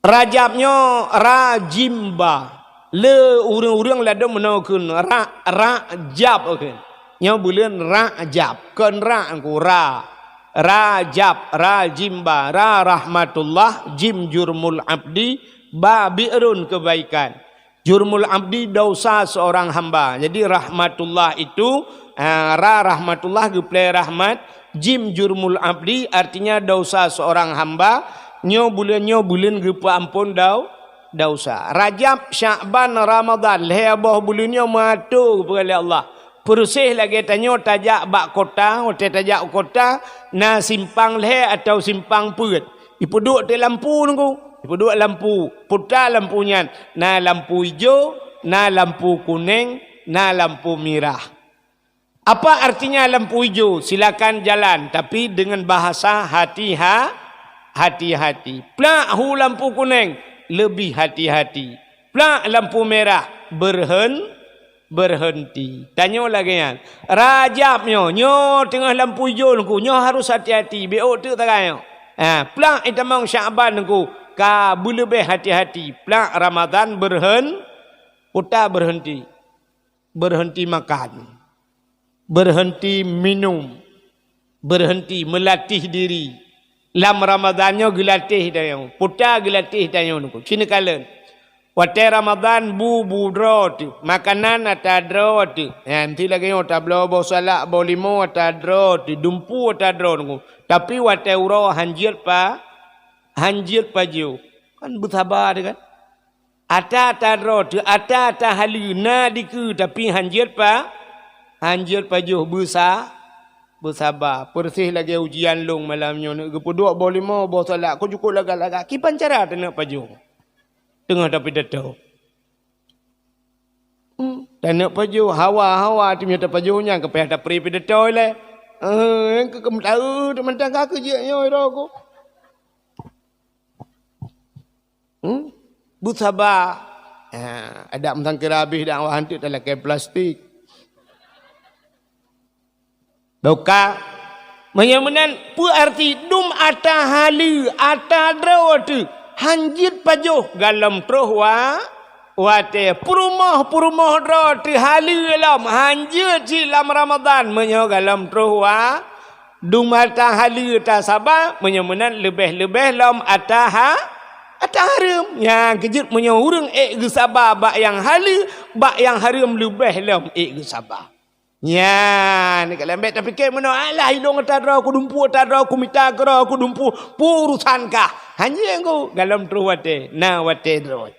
Rajab nyoe ra jim ba. Le ureuëng-ureuëng ladôm meunoe kheun ra, Rajab kheun. Nyoe buleuen Rajab, kon ra teungku, ra. Rajab, ra jim ba, ra rahmatullah, jim jurmul abdi, ba bi'run kebaikan. Jurmul abdi, dosa seorang hamba. Jadi rahmatullah itu, ah, ra rahmatullah geupeulée rahmat, jim jurmul abdi artinya dosa seorang hamba. Nyoe buleuen, nyoe buleuen geupeuamphon dau-, dosa. Rajab, Syakban, Ramadhan, lhée boh buleuen nyoe meuato geupeugah lé Allah. Peureuseh lagée tanyoe tajak bak kota, watée tajak u kota, na simpang lhée atawa simpang peuet. Ipeuduek teuk lampu teungku, ipeuduek lampu, peue ta lampu nyan, na lampu ijo, na lampu kuneng, na lampu mirah. Apa artinya lampu ijo? Silakan jalan, tapi dengan bahasa hati-ha-, hati-hati. Plak hu lampu kuneng, lebih hati-hati. Plak lampu merah, berhen-, berhenti. Tanyoe lagée nyan. Rajab nyoe, nyoe teungoh lampu ijo teungku, nyoe harus hati-hati. Bék ôk teuk sagai nyoe. Ha, plak itamong Syakban teungku, ka beuleubeh hati-hati. Plak Ramadhan berhen-, peue ta berhenti. Berhenti makan. Berhenti minum. Berhenti meulatih diri. Lam Ramadhan nyoe geulatih tanyoe. Peue ta geulatih tanyoe teungku. Ci neukalon. Watée Ramadhan bu, bu droe teuk. Makanan ata droe teuk. Nyan ti lagée nyoe tabloe boh salak, boh limo ata droe teuk. Dumpu ata droe teungku. Tapi watée uroe hanjeuet pa, hanjeuet pajoh. Kan beusaba teuh kan? Ata-ata droe teuk, ata-ata haleue na dikeue, tapi hanjeuet pa-, Han jeuet pajoh, beusa-, beusaba. Peureuséh lagée ujian lôn malam nyoe, neuk geupeuduek boh limong boh salak, kujukuk lagak-lagak. Kiban cara taneuk pajoh teungoh tapidato? Hmm, taneuk pajoh, hawa-hawa, teuma tapajoh nyan, keu payah tapri pidato ilée. Eh, keu, keu meutaeu teumantang ka keu jeuet nyoe droe ku. Hmm? Beusaba. Ha, adak meusangkira habéh dakwah, hanteuk talakée plastik. Boka. Meunyoe meunan, peue arti dum ata haleue, ata droe teuh, han jeuet pajoh galom troh wa-, watée. Peurumoh-peurumoh droe teuh haleue lom, han jeuet cit lam Ramadhan meunyoe galom troh wa-, dum ata haleue tasaba, meunyoe meunan leubeh-leubeh lom ata ha-, ata hareuem. Nyang keujeuet meunyoe ureuëng ék geusaba bak nyang haleue, bak nyang hareuem leubeh lom ék geusaba. Nyan, kalau bék tapike meunoe, "Alah, ilong ata droe, kudumpu ata droe, kumita keudroe, kudumpu, peue urusan kah?" Hana ku, galom troh watée, na watée droe.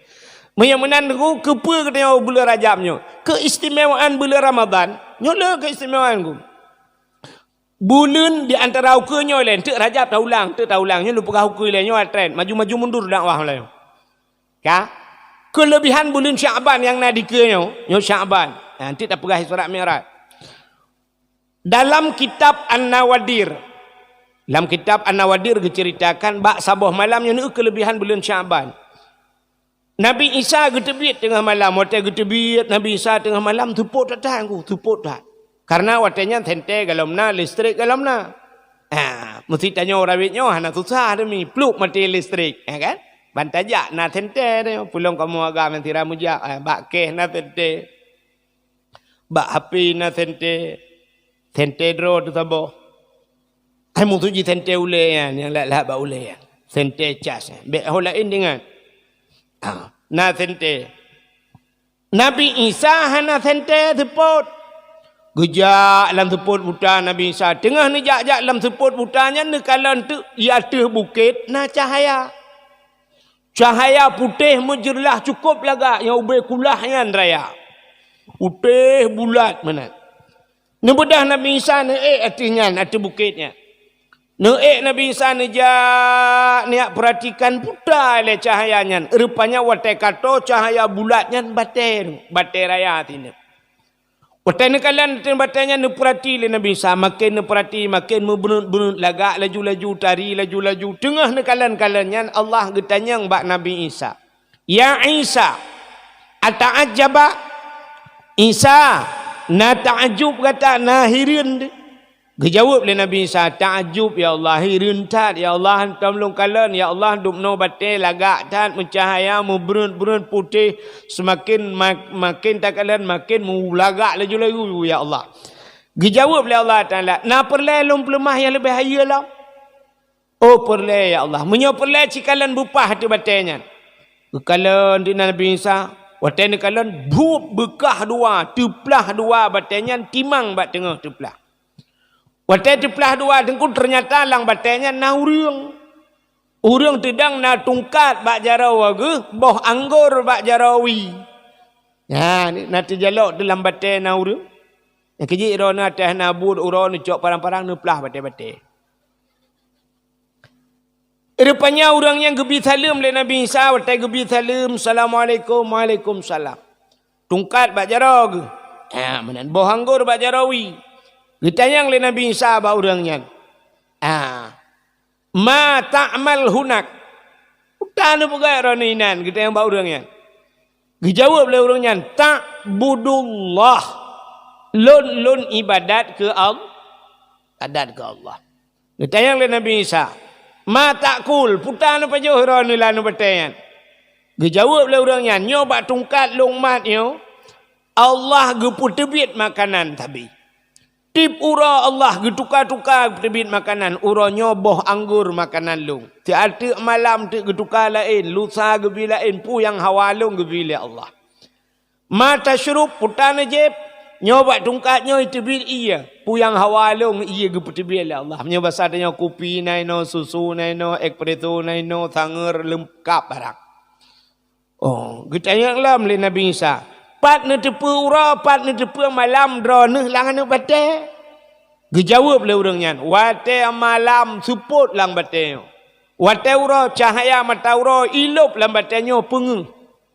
Meunyoe meunan ku, keupeue geutanyoe buleuen Rajab nyoe? Keistimewaan buleuen Ramadhan, nyoe le keistimewaan ku. Buleuen di antara ukeue nyoe lé, teuk Rajab taulang, teuk taulang, nyoe lôn peugah ukeue lé, nyoe atren, maju-maju mundur dakwah lé. Ka? Keulebihan buleuen Syakban nyang na dikeue nyoe, nyoe Syakban. Ha, teuk tapeugah Isra Mi'raj. Dalam kitab An-Nawadir, lam kitab An-Nawadir geuceuritakan bak saboh malam nyoe keulebihan buleuen Syakban. Nabi Isa geuteubiet teungoh malam. Watée geuteubiet Nabi Isa teungoh malam, seupôt that-that ku, seupôt that. Karena watée nyan senter galom na, listrik galom na. Ha, meusti tanyoe rawét nyoe hana susah demi pluek maté listrik, ya kan? Ban tajak na senter teuh, peulom kamoe agam nyang sira meujak, eh, bak keh na senter. Bak H P na senter, senter droe teuh saboh. Hai musoh ji senter ulée nyan, nyang lahat-lahat bak ulée nyan. Senter cas nyan. Bék ho laén ingat. Ha, na senter. Nabi Isa hana senter seupôt. Geujak lam seupôt buta Nabi Isa. Teungoh neujak-jak lam seupôt buta nyan neukalon teuk di ateueh bukét na cahya. Cahya putéh meujeulaih cukôp lagak nyang ubé kulah nyan raya. Putéh bulat meunan. Neubeudôh Nabi Isa neuék ateueh nyan, ateueh bukét nyan. Neuék Nabi Isa neujak, neujak peuratikan peue lé cahya nyan. Rupanya watée ka tô cahya bulat nyan batée, batée raya sineuk. Watée neukalon ateueh batée nyan neupeurati lé Nabi Isa, maken neupeurati, maken meubeuneuet-beuneuet, lagak laju-laju, tari laju-laju. Teungoh neukalon-kalon nyan Allah geutanyong bak Nabi Isa, "Ya Isa, ata'ajjaba?" Isa, na taajub gata, na hireuen? Geujaweueb lé Nabi Isa, "Taajub, ya Allah, hireuen that, ya Allah, hantom lôn kalon, ya Allah, dubnoe batée lagak that, meucahya, meubeureuet-beureuet, putéh, seumaken ma-, maken takalon, maken meulagak laju-laju, ya Allah." Geujaweueb lé Allah Taala, "Na peureulée lôn peuleumah nyang leubeh hayeue lom?" "Oh, peureulée, ya Allah." "Meunyoe peureulée, ci kalon beupaih ateueh batée nyan." Geukalon di Nabi Isa, watée neukalon, buet beukah dua, teuplah dua batée nyan, timang bak teungoh teuplah. Watée teuplah dua teungku, teunyata lam batée nyan na ureuëng. Ureuëng teudong na tungkat bak jaroe geuh, boh anggor bak jaroe wie. Nyan, na teujalok teuh lam batée na ureuëng. Nyang keujeuet droeneuh ateueh na buet uroe neucok parang-parang neuplah batée-batée. Rupanya ureuëng nyan geubi saleuem lé Nabi Isa, watée geubi saleuem, "Assalamualaikum." "Waalaikumsalam." Tungkat bak jaroe geuh. Ha, meunan boh anggor bak jaroe wie. Geutanyong lé Nabi Isa bak ureuëng nyan, "Ah, ma ta'mal hunak?" "Peue neupeugah droeneuh inan?" geutanyong bak ureuëng nyan. Geujaweueb lé ureuëng nyan, "Ta'budullah." Lôn, lôn ibadat keu Al-, ibadat keu Allah. Geutanyong lé Nabi Isa, "Ma ta'kul?" "Peue neupajoh droeneuh lam batée nyan?" Geujaweueb lé ureuëng nyan, "Nyoe bak tungkat lôn mat nyoe, Allah geupeuteubiet makanan sabe. Tieb uroe Allah geutuka-tuka geuteubiet makanan, uroe nyoe boh anggor makanan lôn. Siat teuk malam teuk geutuka laén, lusa geubi laén, peue nyang hawa lôn geubi lé Allah." "Ma tasyrub?" "Peue neujieb?" "Nyoe bak tungkat nyoe iteubiet ié. Peue nyang hawa lôn ié geupeuteubiet lé Allah." Meunyoe basa tanyoe kupi na inoe, susu na inoe, espresso na inoe, sangeur leungkap barang. Oh, geutanyong lom lé Nabi Isa, "Pat neuteupeue uroe, pat neuteupeue malam droeneuh lam aneuk batée?" Geujaweueb lé ureuëng nyan, "Watée malam seupôt lam batée nyoe. Watée uroe cahya mata uroe ilôb lam batée nyoe peungeuh."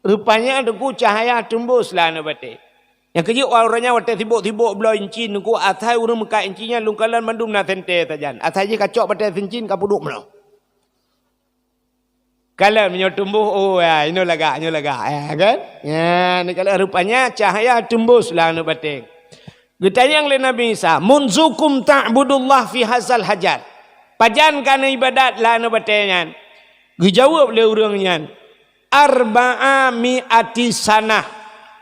Rupanya Teungku cahya teumbôs lam aneuk batée. Nyang keujeuet uroe nyan watée sibôk-sibôk bloe incin Teungku, asai ureuëng meukat incin nyan lôn kalon mandum na sentée sajan. Asai jih ka cok batée incin ka peuduek meunoe. Kalon meunyoe tumboh, oh, ya, inoe lagak, nyoe lagak, ya kan? Ya, neukalon rupanya cahya teumbôs lam aneuk batée. Geutanyong lé Nabi Isa, "Munzukum ta'budullah fi hazal hajar?" Pajan ka neuibadat lam aneuk batée nyan? Geujaweueb lé ureuëng nyan, "Arba'a mi'ati sanah,"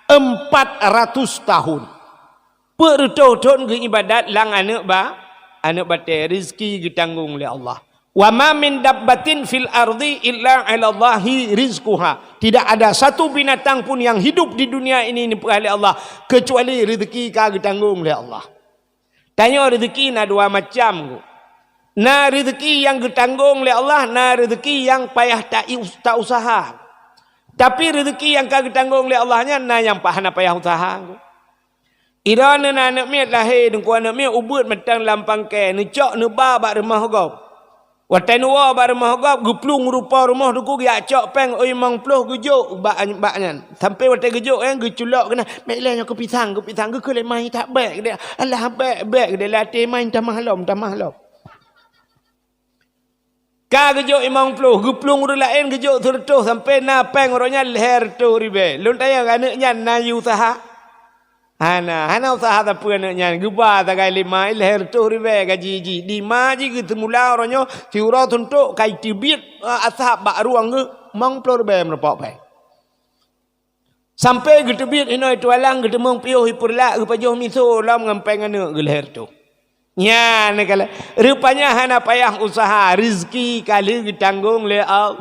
empat ratus tahun. Peuet reutôh thon geuibadat lam aneuk ba-, aneuk batée, rezeki geutanggong lé Allah. "Wa ma min dabbatin fil ardi illa 'alallahi rizquha." Tidak ada satu binatang pun yang hidup di dunia ini neupeugah lé Allah, kecuali rezeki ka geutanggong lé Allah. Tanyoe rezeki na dua macam, Teungku. Na rezeki nyang geutanggong lé Allah, na rezeki nyang payah ta-, ta-, useuha. Tapi rezeki nyang ka geutanggong lé Allah nyan na nyang pa-, hana payah useuha, Teungku. Droeneuh na aneuk miet lahé, Teungku, aneuk miet ubeuet mantong lam pangke, neucok neuba bak rumoh gob. Watée neuwoe bak rumoh gob, geuplueng rupa rumoh Teungku, geujak cok péng limong ploh geujok bak, bak nyan. Sampoe watée geujok nyan geuculok keunan, "Bék lé nyoe keu pisang, keu pisang," geukheun lé ma nyan, "Bék," geudeh, "Alah, bék, bék," geudeh, "Lam até ma nyan tamah lom, tamah lom." Ka geujok limong ploh, geuplueng ureuëng laén geujok sireutôh, sampoe na péng uroe nyan lhée reutôh ribée. Lôn tanyong, aneuk nyan na yue useuha? Hana, hana useuha sapeue aneuk nyan. Geuba sagai lé ma lhée reutôh ribée gaji jih. Di ma jih geuseumula uroe nyoe siuroe suntok ka jiteubiet, eh, asab bak rueng geuh limong ploh ribée meurumpok péng. Sampoe geuteubiet inoe tualang, geuteumeung piôh i Peureulak, geupajoh miseue lom ngon péng aneuk geuh lhée reutôh. Nyan neukalon. Rupanya hana payah useuha, rezeki ka lheueh geutanggong lé Al-,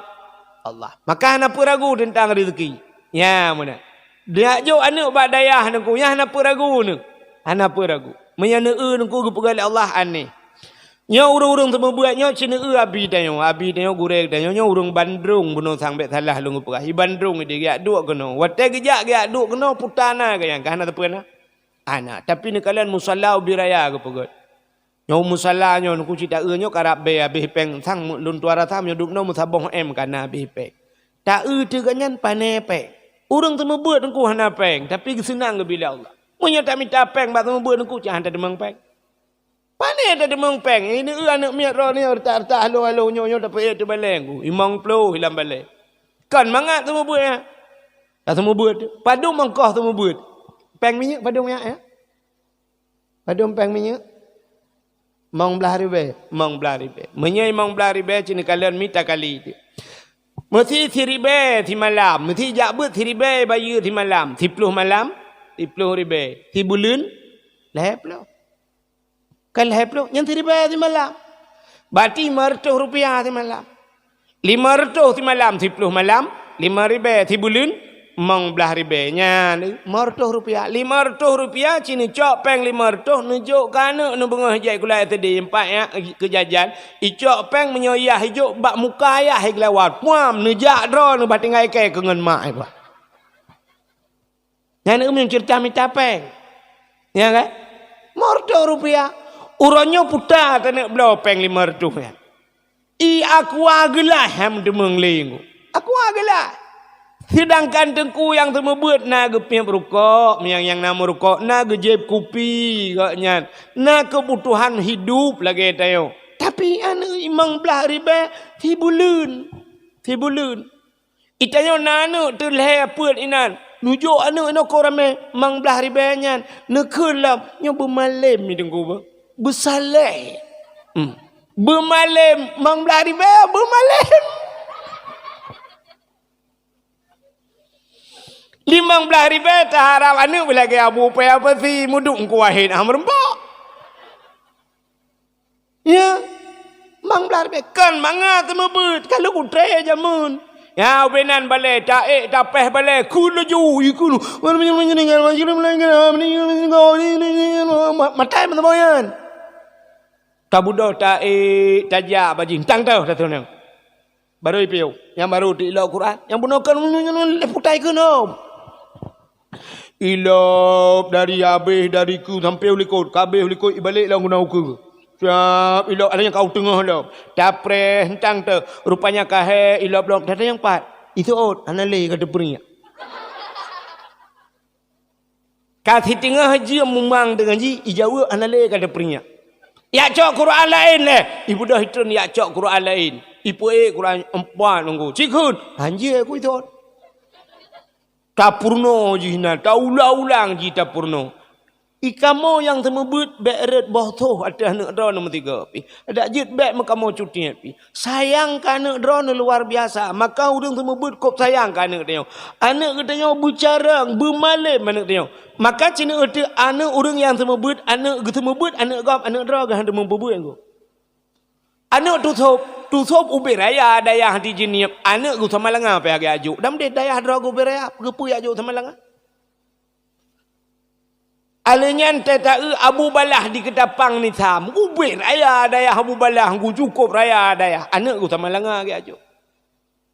Allah. Maka hana peue ragu teuntang rezeki. Nyan meunan. Dak jok aneuk bak dayah Teungku, nyan hana peue ragu neuh. Hana peue ragu. Meunyoe neueu Teungku geupeugah lé Allah aneh. Nyoe ureuëng-ureuëng seumeubeuet nyoe cit neueu abi tanyoe, abi tanyoe, gurée tanyoe, nyoe ureuëng Bandrong bunoe sang bék salah lôn geupeugah. I Bandrong ideh geujak duek keunoe. Watée geujak geujak duek keunoe puta na geuh nyan, ka hana sapeue na. Hana, tapi neukalon musala ubit raya geupeugét. Nyoe musala nyoe Teungku cit taeu nyoe karab bé habéh péng sang lôn tuan rasa meunyoe dum noe meusaboh M ka na habéh péng. Taeu teuh geuh nyan pané péng. Ureuëng seumeubeuet Teungku hana péng, tapi geuseunang geubri lé Allah. Meunyoe tamita péng bak seumeubeuet Teungku cit hana teumeung péng. Pané tateumeung péng, ini eu aneuk miet droeneuh reutah-reutah haloh-haloh nyoe-nyoe tapeuék teubalée Teungku, limong ploh ilam balée. Kon mangat seumeubeuet nyan. Ka seumeubeuet, padum ongkoh seumeubeuet. Péng minyeuk padum nyak, ya? Padum péng minyeuk? Limong blaih ribée, limong blaih ribée. Meunyoe limong blaih ribée cit neukalon mita kali teuh. Meusi siribée simalam, meusi jak beuet siribée bayeue simalam, siploh malam, siploh ribée, sibuleuen, lhée ploh. Ka lhée ploh, nyan siribée simalam. Berarti lima reutôh rupiah simalam. Lima reutôh simalam, siploh malam, lima ribée sibuleuen, limong blaih ribée. Nyan, lima reutôh rupiah. Lima reutôh rupiah, cit neucok péng lima reutôh, neujok keu aneuk neubeungoh jai gula S D empat nyak keu jajan. Icok péng meunyoe yah ijok bak muka yah i geulawat. Puam, neujak droeneuh bah tinggai kée keu ngon mak i bah. Nyan ureuëng ceurita mita péng. Ya kan? Lima reutôh rupiah. Uroe nyoe puta taneuk bloe péng lima reutôh nyan. I aqua geulaih han meuteumé lé Teungku. Aqua geulaih. Seudangkan Teungku nyang seumeubeuet na geupiep rukok, nyang, nyang na meurukok, na geujieb kupi gobnyan, na keubutuhan hidup lagée tanyoe. Tapi aneuk limong blaih ribée sibuleuen. Sibuleuen. I tanyoe na aneuk teuh lhée peuet inan, neujok aneuk inoe keu ramé limong blaih ribée nyan, neukheun lom, nyoe beumalém i Teungku beuh. Beusaléh. Hmm. Beumalém, limong blaih ribée beumalém. Limong blaih ribée taharab aneuk beulagée Abu Upaya Pasi meuduek Teungku Wahid Ahmad Reumbok. Ya, limong blaih ribée kon mangat seumeubeuet, ka lheueh kutré jameun. Ya, ubé nan balée, taék tapéh balée, kheun laju, ikheun. Matai meusaboh nyan. Tabudoh taék, tajak bajih, tang teuh tateuneuk. Barô ipiôh, nyang barô teuilok Quran, nyang bunoe kon lheueh putai keunoe. Ilop dari abéh dari keue sampoe u likot, ka abéh u likot ibalek lom guna ukeue. Siap ilop, ada nyang ka u teungoh lom. Tapreh hentang teuh, rupanya ka hék ilop lom, ada nyang pat. Iseuôt, hana lé ka teupeuriek. Ka siteungoh jeuem mumang deungon jih, ijaweueb hana lé ka teupeuriek. Yak cok Quran laén lé, ibeudôh itreun yak cok Quran laén. Ipeuék Quran empat nunggu. Cikheun, hanjeuet ku iseuôt. Tapeurunoe jih na, taulang-ulang jih tapeurunoe. I kamoe nyang seumeubeuet bék rhot boh soh ateueh aneuk droeneuh meusigoe pih. Dak jeuet bék meukamoe cutiet pih. Sayang keu aneuk droeneuh luar biasa. Maka ureuëng seumeubeuet kôb sayang keu aneuk tanyoe. Aneuk geutanyoe beucarông, beumalém aneuk tanyoe. Maka sineuk teuh aneuk ureuëng nyang seumeubeuet, aneuk geuseumeubeuet aneuk gob, aneuk droe geuh hana teumeupeubeuet ngon. Aneuk tusôb, tusôb ubé raya dayah di Jeunieb, aneuk geuh Samalanga pih agak ajok. Dan deh dayah droe geuh ubé raya, geupeue jak jok Samalanga? Alèh nyan teuta-eu Abu Balah di Keutapang Nisam, ubé raya dayah Abu Balah, geuh cukôp raya dayah, aneuk geuh Samalanga agak ajok.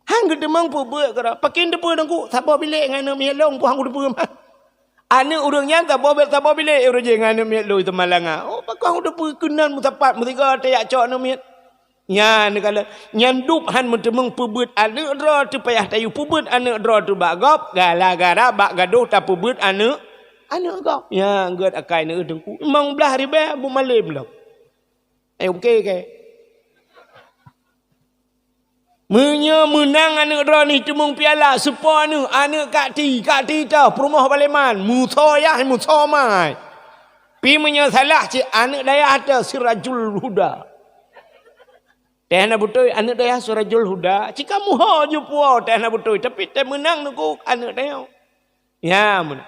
Han geuteumeung peubeuet keudroe. Pakon teupeue Teungku? Saboh bilék ngon aneuk miet lôn, peue han geuteupeue mah. Aneuk ureuëng nyan saboh bi-, saboh bilék ureuëng jih ngon aneuk miet lôn Samalanga. Oh, pakon han geuteupeue keunan meusapat meusigoe teuh jak cok aneuk miet. Nyan kala, nyan dub han meuteumeung peubeuet aneuk droe teuh payah tayue peubeuet aneuk droe teuh bak gob, gara-gara bak gadôh tapeubeuet aneuk, aneuk gob. Nyan gét akai aneuk Teungku. Limong blaih ribèe beumalém lom. Eh, oke ke? Meunyoe meunang aneuk droeneuh teumeung piala, seupôt aneuk, aneuk kak ti, kak ti teuh peurumoh baleman, musoyah musoh mai. Pi meunyoe salah cit aneuk dayah teuh Sirajul Huda. Teuh na beutôi aneuk dayah Sirajul Huda, cika muho ju puwoe teuh na beutôi, tapi teuh meunang nuku aneuk dayah. Ya, mun.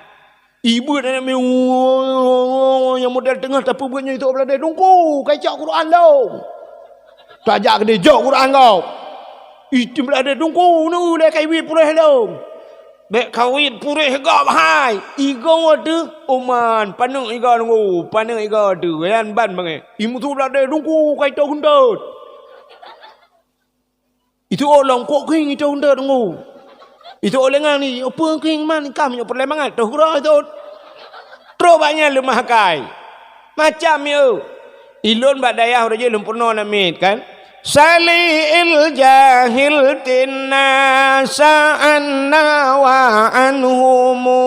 Ibu dan aneuk miet, nyang model teungoh tapeubeuet nyoe itu beladé dungku, kai cok Quran lom. Tajak geude jok Quran kau. Itu beladé dungku, nu lé kai wit puréh lom. Bék kawit puréh gob hai. Igoe teuh, oman, paneuk igoe nunggu, paneuk igoe teuh, yan ban bangai. Imusu beladé dungku, kai to guntot. Itu ôk lom kok keueng itu untuk tunggu. Itu ôk lengang ni, peue keueng man kam nyoe peureulée mangat toh keudroe itu. Trok bak nyan leumah akai. Macam yo. Ilôn bak dayah uroe jih lôn peurunoe namiet kan. Sali'il jahil tinna sa'anna wa anhumu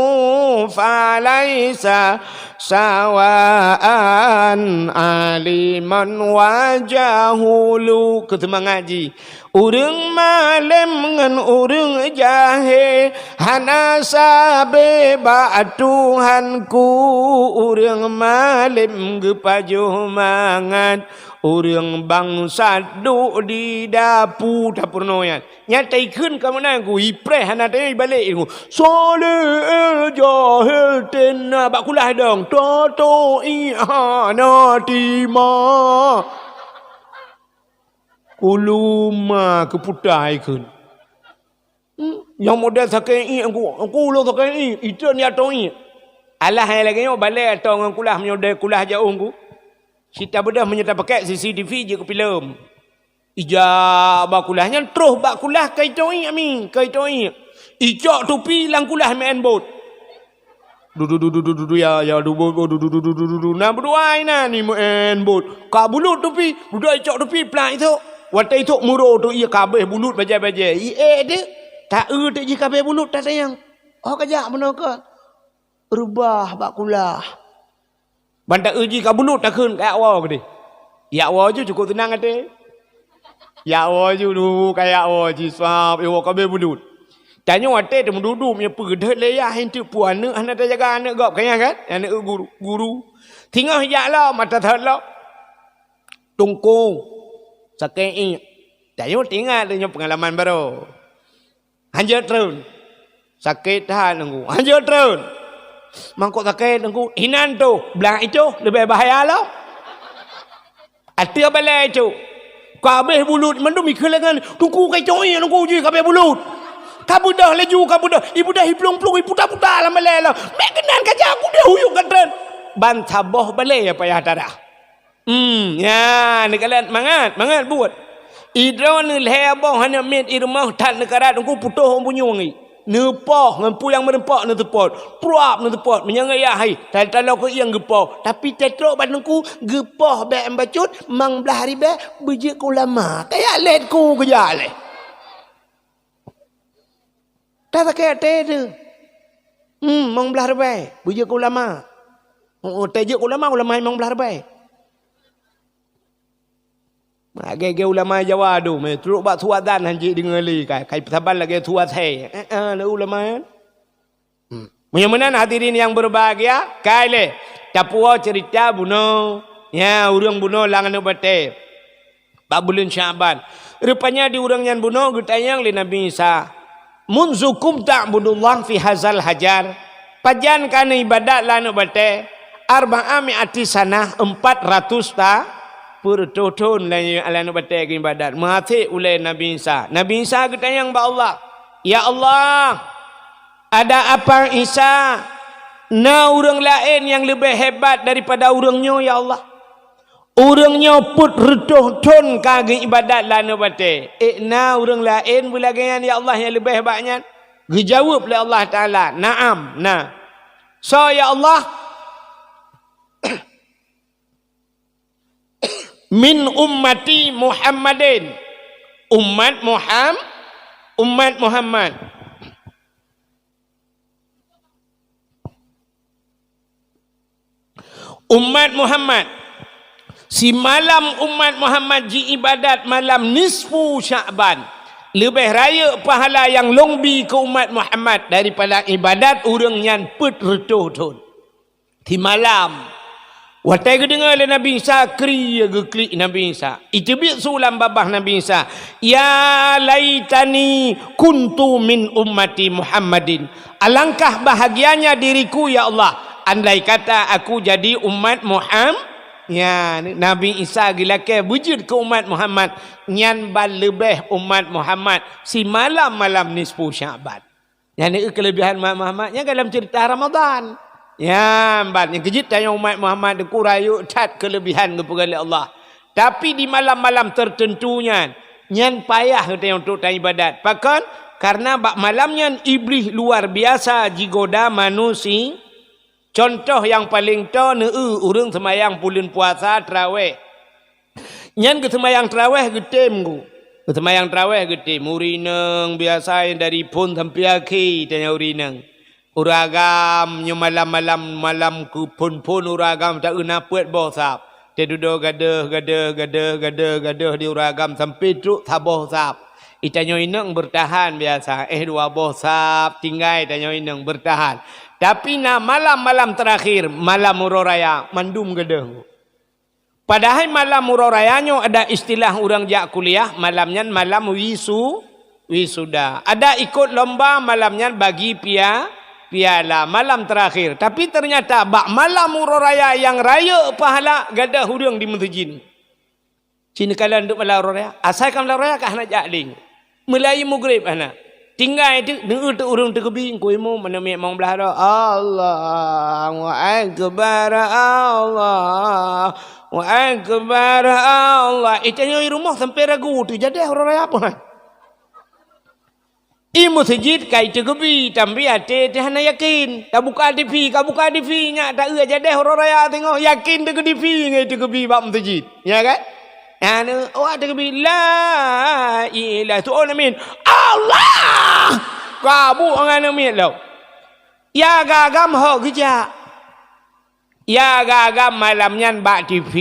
falaisa sawa'an aliman wa jahulu. Keu seumangat jih. Ureuëng malém ngon ureuëng jahé hana sabe bak Tuhanku. Ureuëng malém geupajoh mangat, ureuëng bangsat duek di dapu. Tapeurunoe nyan. Nyang taikheun ka meunan ku, ipreh hana teuh ibalek ku. Soleh jahé tena bak kulah dong, toto i hana tima. Kuluma keuputai kheun. Hmm, nyang model sakét iék ku, ku ulôn sakét iék, itreun ya tong iék. Alah hai lagée nyoe balée atong ngon kulah meunyoe dai kulah jaoh ku. Sita beudoh meunyoe tapakek C C T V jeuet keu filem. Ija bak kulah nyan troh bak kulah kai tong iék ami, kai tong iék. Icok tupi lam kulah meu'en bot. Dudu dudu dudu dudu ya ya dubu dudu dudu dudu dudu na berdua ina ni meu'en bot. Ka bulut tupi, dudu icok tupi pelan itu. Watée itu muro tu ia kabeh bulut bajai-bajai. I eh dek, tak e dek jih kabeh bulut tak sayang. Oh kajak beuna ke. Reubah bak kulah. Ban tak e jih ka bulut takheun ka yak woe keudeh. Yak woe ju cukup tenang até. Yak woe ju dulu ka yak woe jih sab e woe kabeh bulut. Tanyoe watée teumeududu meunyoe peugeudeut lé yah hintu pu aneuëk hana tajaga aneuëk gob kayang kan? Aneuëk guru, guru. Singoh jak lom mata that lom. Tungkong sakét iék. Tanyoe teuingat tanyoe peungalaman baroe. Hanjeuet treun. Sakét that nunggu. Hanjeuet treun. Mangkok sakét nunggu. Inan tu, blang itu lebih bahaya lom. Ateueh balai cok. Ka habéh bulut mandum ikeu lengan, tungku kai cok iék nungku jih ka habéh bulut. Ka beudoh laju, ka beudoh. Ibeudoh iplueng-plueng, iputa-puta lam balai lah. Mek keunan kaca aku dah huyuk ka treun. Ban saboh balai ya payah darah. Hmm, ya, neukalat mangat, mangat buet. Idroe neulhée boh hana miet i rumoh that neukarat tungku putoh bunyueng i. Neupoh ngon peue nyang meurumpok neuteupot. Pruap neuteupot. Meunyoe ngon yah hai, talo-talo keu ieng geupoh. Tapi tetrok bak teungku, geupoh bék bacut, mang blah ribée, beujeuet keu ulama. Kaya lét ku geujak lé. Tasakét até teuh. Hmm, mang blah ribée, beujeuet keu ulama. Oh, tajeuet keu ulama, ulama mang blah ribée. Lagée-lagée ulama Jawa tu, meutrok bak suadan han jeuet deungoe lé, kai, kai saban lagée suat hai. Eh, eh, lé ulama nyan. Hmm. Meunyoe meunan hadirin nyang berbahagia, kai lé, tapuwoe ceurita bunoe. Ya, ureuëng bunoe lam aneuk batée. Bak buleuen Sya'ban. Rupanya di ureuëng nyan bunoe geutanyong lé Nabi Isa, "Munzu kum ta'budullah fi hazal hajar?" Pajan ka neuibadat lam aneuk batée? "Arba'a mi'ati sanah," empat ratus ta-, peureutôh thon lam, lam aneuk batée geuibadat. Meuhasé ulée Nabi Isa. Nabi Isa geutanyong bak Allah, "Ya Allah, ada apa Isa? Na ureuëng laén nyang leubeh hebat daripada ureuëng nyoe, ya Allah?" Ureuëng nyoe peuet reutôh thon ka geuibadat lam aneuk batée. Ék na ureuëng laén beulagée nyan, ya Allah, nyang leubeh bak nyan? Geujaweueb lé Allah Taala, "Na'am, na." "Soe, ya Allah?" "Min ummati Muhammadin." Umat Muham-, umat Muhammad. Umat Muhammad. Simalam umat Muhammad jiibadat malam nisfu Sya'ban. Leubeh rayeuk pahala nyang lôn bi keu umat Muhammad daripada ibadat ureuëng nyan peuet reutôh thon. Simalam. Watée geudeungoe lé Nabi Isa, kri geuklik Nabi Isa. Iteubiet su lam babah Nabi Isa, "Ya laitani kuntu min ummati Muhammadin." Alangkah bahagianya diriku, ya Allah, andai kata aku jadi umat Muham-, ya, Nabi Isa geulakée beujeuet keu umat Muhammad, nyan ban leubeh umat Muhammad simalam malam nisfu Sya'ban. Nyan keuh keuleubihan umat Muhammad nyang dalam ceurita Ramadhan. Nyan ban nyang keujeuet tanyoe umat Muhammad, teungku, rayeuk that keuleubihan geupeugah lé Allah. Tapi di malam-malam teuteuntu nyan, nyan payah geutanyoe untuk taibadat. Pakon? Kareuna bak malam nyan Iblih luar biasa jigoda manusi-, contoh nyang paleng toe, neueu ureuëng seumayang buleuen puasa, traweh. Nyan geuseumayang traweh geutem, ku. Geuseumayang traweh geutem. Ureuëng inong biasa nyang dari phon sampai akhé tanyoe ureuëng inong. Ureuëng agam nyoe malam-malam, malam keu phon-phon ureuëng agam taeu na peuet boh sab. Teududoe gadôh, gadôh, gadôh, gadôh, gadôh di ureuëng agam sampai trok saboh sab. Itanyoe inong beurtahan biasa, éh dua boh sab, tinggai tanyoe inong beurtahan. Tapi na malam-malam teurakhier, malam uroe raya, mandum gadôh. Padahai malam uroe raya nyoe ada istilah ureuëng jak kuliah, malam nyan malam wisu-, wisuda. Ada ikot lomba, malam nyan bagi pia-, piala, malam teurakhier. Tapi teunyata bak malam uroe raya nyang rayeuk pahala gadôh ureuëng di meuseujid. Ci neukalon duek malam uroe raya. Asai ka malam uroe raya ka hana jak deng. Meulayeue mugreb hana. Tinggai teuk, neueu teuk ureuëng teukeubi, engkau imum, mana miet mong blah droe. Allahu Akbar, Allahu Akbar, Allah. Itanyoe i rumoh sampai ragu teuk, jadeh uroe raya peue. I meuseujid ka iteukeubi, tapi até teuh hana yakin. Tabuka T V, ka buka T V, nyak taeu jadeh uroe raya teungoh, yakin teuk T V ngon iteukeubi bak meuseujid. Ya kan? Anu, awak teukeubi, "La ilaha," tu'oh amin. "Allah!" Ka buet ngon aneuk miet lom. Ya agam-agam hok geujak. Ya agam-agam malam nyan bak T V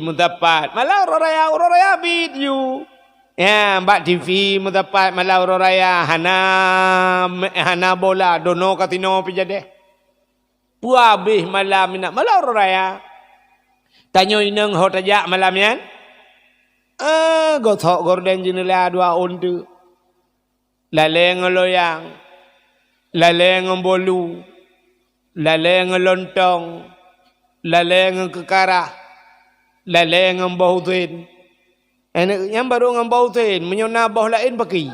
meusapat. Malam uroe raya, uroe raya bit ju. Ya, bak T V meusapat malam uroe raya, hana, hana bola, dono kasino pih jadeh. Peue habéh malam inan, malam uroe raya. Tanyoe inong ho tajak malam nyan? Eh, gosok gorden jeuneula dua ôn teuk. Lalée ngon loyang, lalée ngon bolu, lalée ngon lontong, lalée ngon keukarah, lalée ngon boh usen. Aneuk nyan barô ngon boh usen, meunyoe na boh laén pakri.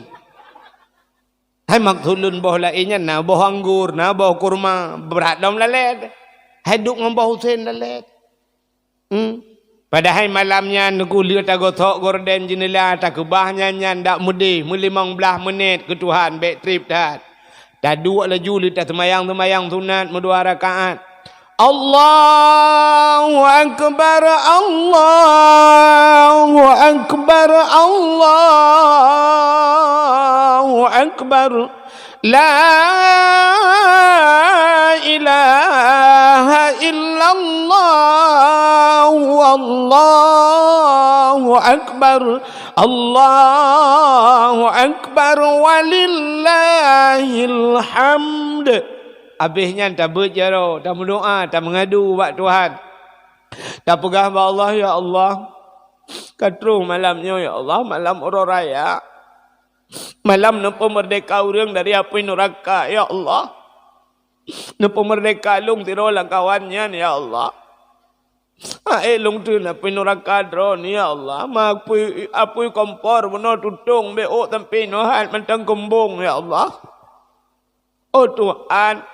Hai maksud lôn boh laén nyan na boh anggor, na boh kurma, brat lom lalée. Hai duek ngon boh usen lalée. Hmm. Padahai malam nyan Teungku lheueh tagosok gorden jeuneula, takeubah nyan-nyan dak meudeh meulimong blaih menit keu Tuhan, bék treb that. Taduek laju lé taseumayang seumayang sunat meudua rakaat. Allahu Akbar, Allahu Akbar, Allahu Akbar. La ilaha illallah, wallahu akbar, Allahu akbar, walillahil hamd. Abéh nyan tabeuet jaroe, tameudoá, tameungadu bak Tuhan. Tapeugah bak Allah, "Ya Allah, ka troh malam nyoe, ya Allah, malam uroe raya. Malam neupeumeurdeka ureuëng dari apui nuraka, ya Allah. Neupeumeurdeka lôn sidroe lam kawan nyan, ya Allah. Aé lôn treun apui nuraka droeneuh, ya Allah. Ma apui, apui kompor bunoe tutong, bék ôk sampoe nyoe hat mantong keumbong, ya Allah." Oh Tuhan,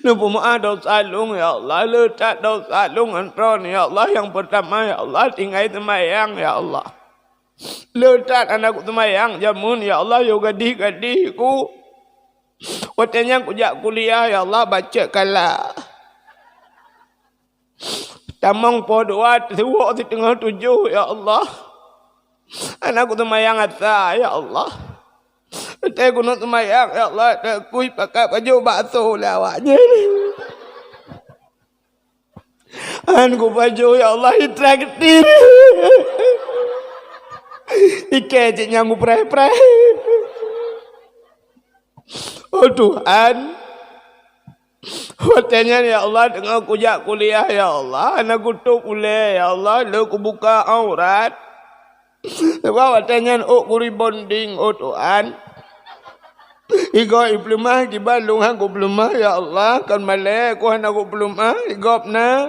neupeumeu'ah desya lôn, ya Allah. Le that desya lôn ngon droeneuh, ya Allah. Nyang peurtama, ya Allah, tinggai seumayang, ya Allah. Le that hana kuseumayang jameun, ya Allah, yoh gadih-gadih ku. Watée nyan kujak kuliah, ya Allah, bacut kala. Tamong poh dua, teuwok siteungoh tujoh, ya Allah. Hana kuseumayang asa, ya Allah. Watée kunyoe seumayang, ya Allah, takui pakat pajoh bakso lé awaknyan. Hán kupajoh, ya Allah, itraktir. Ikée cit nyang kupreh-preh. Oh Tuhan, watée nyan, ya Allah, teungoh kujak kuliah, ya Allah, hana kutôb ulée, ya Allah, le kubuka aurat. Sabab watée nyan ôk kurebonding, oh Tuhan. Igob ipeuleumah, kiban lôn hán kupeuleumah, ya Allah, kon malée ku hana kupeuleumah, igob na.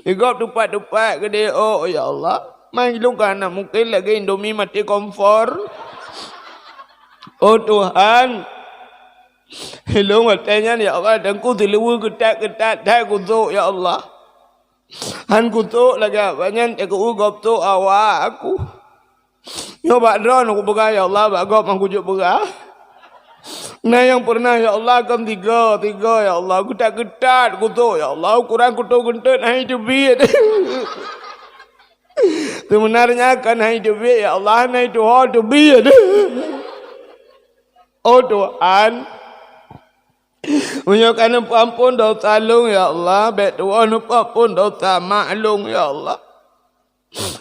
Igob tupat-tupat keudeh ôk, ya Allah. Man lôn ka hana mungken lagée Indomie maté kompor. Oh Tuhan, lôn watée nyan, ya Allah, teungku siluweue geutat-geutat that kusôk, ya Allah. Hán kusôk lagée awaknyan, teungku gob sôk awak aku. Nyoe bak droeneuh kupeugah, ya Allah, bak gob nyang kujok peugah. Na nyang peureunah, ya Allah, kon tiga, tiga, ya Allah, geutat-geutat kusôk, ya Allah, ukoran kuto geunteut hana teubiet. Seubeunarnya kon hana teubiet, ya Allah, hana tuho teubiet. Oh Tuhan, meunyoe ka neupeuamphon desya lôn, ya Allah, bék tuwoe neupeuamphon desya mak lôn, ya Allah.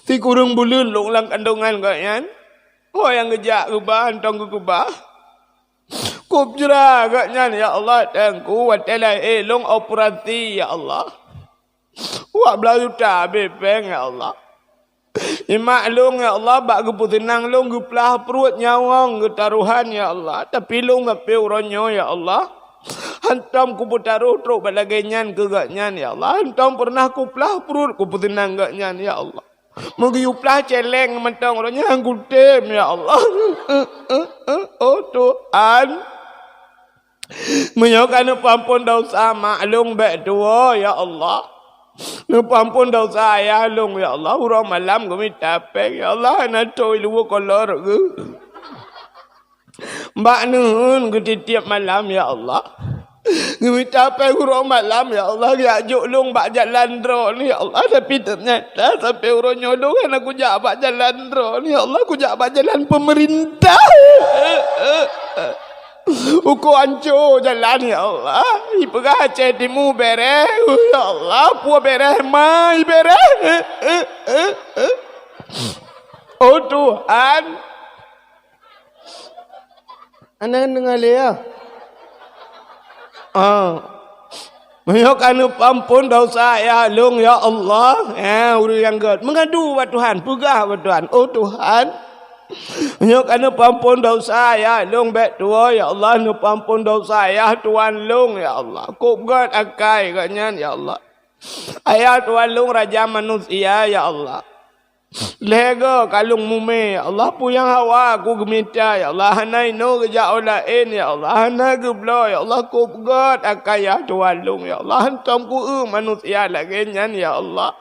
Sikureueng buleuen lôn lam kandongan gobnyan, ho nyang geujak geuba, hántom geukeubah. Kub jra gobnyan, ya Allah, teungku, watée lahé lôn operasi, ya Allah. Dua blaih juta habéh péng, ya Allah. Imak lôn, ya Allah, bak geupeuseunang lôn geuplah pruet nyawöng geutarohan, ya Allah. Tapi lôn sampoe uroe nyoe, ya Allah, hántom kupeutaroh trok bak lagée nyan keu gobnyan, ya Allah. Hántom peureunah kuplah pruet kupeuseunang gobnyan, ya Allah. Meugeuyue plah céléng mantong uroe nyan kutem, ya Allah. Oh Tuhan, meunyoe ka neupeuamphon desya mak lôn bék tuwoe, ya Allah. Neupeuamphon desya ayah lôn, ya Allah. Uroe malam geumita péng, ya Allah, hana toe luweue kolor geuh. Bak neuheun geutitiep malam, ya Allah. Geumita péng uroe malam, ya Allah, geujak jok lôn bak jalan droeneuh, ya Allah. Tapi teunyata sampoe uroe nyoe lôn hana kujak bak jalan droeneuh, ya Allah, kujak bak jalan peumeurintah. Uko anco jalan, ya Allah. Ipeugah Aceh Timu bereh, ya Allah, peue bereh mai bereh. Oh Tuhan, Hana deungoe lé, ya? Ah. Meunyoe ka neupeuamphon desya ayah lôn, ya Allah, eh, ureuëng nyang gét, meungadu bak Tuhan, peugah bak Tuhan, "Oh Tuhan, meunyoe ka neupeuamphon desya ayah lôn, bék tuwoe, ya Allah, neupeuamphon desya ayah tuan lôn, ya Allah. Kôb gét akai gobnyan, ya Allah. Ayah tuan lôn raja manusia, ya Allah. Lhée goe ka lôn mume, ya Allah, peue nyang hawa kugeumita, ya Allah, hana inoe geujak u laén, ya Allah, hana geubloe, ya Allah, kôb gét akai ayah tuan lôn, ya Allah, hántom kueu manusia lagée nyan, ya Allah.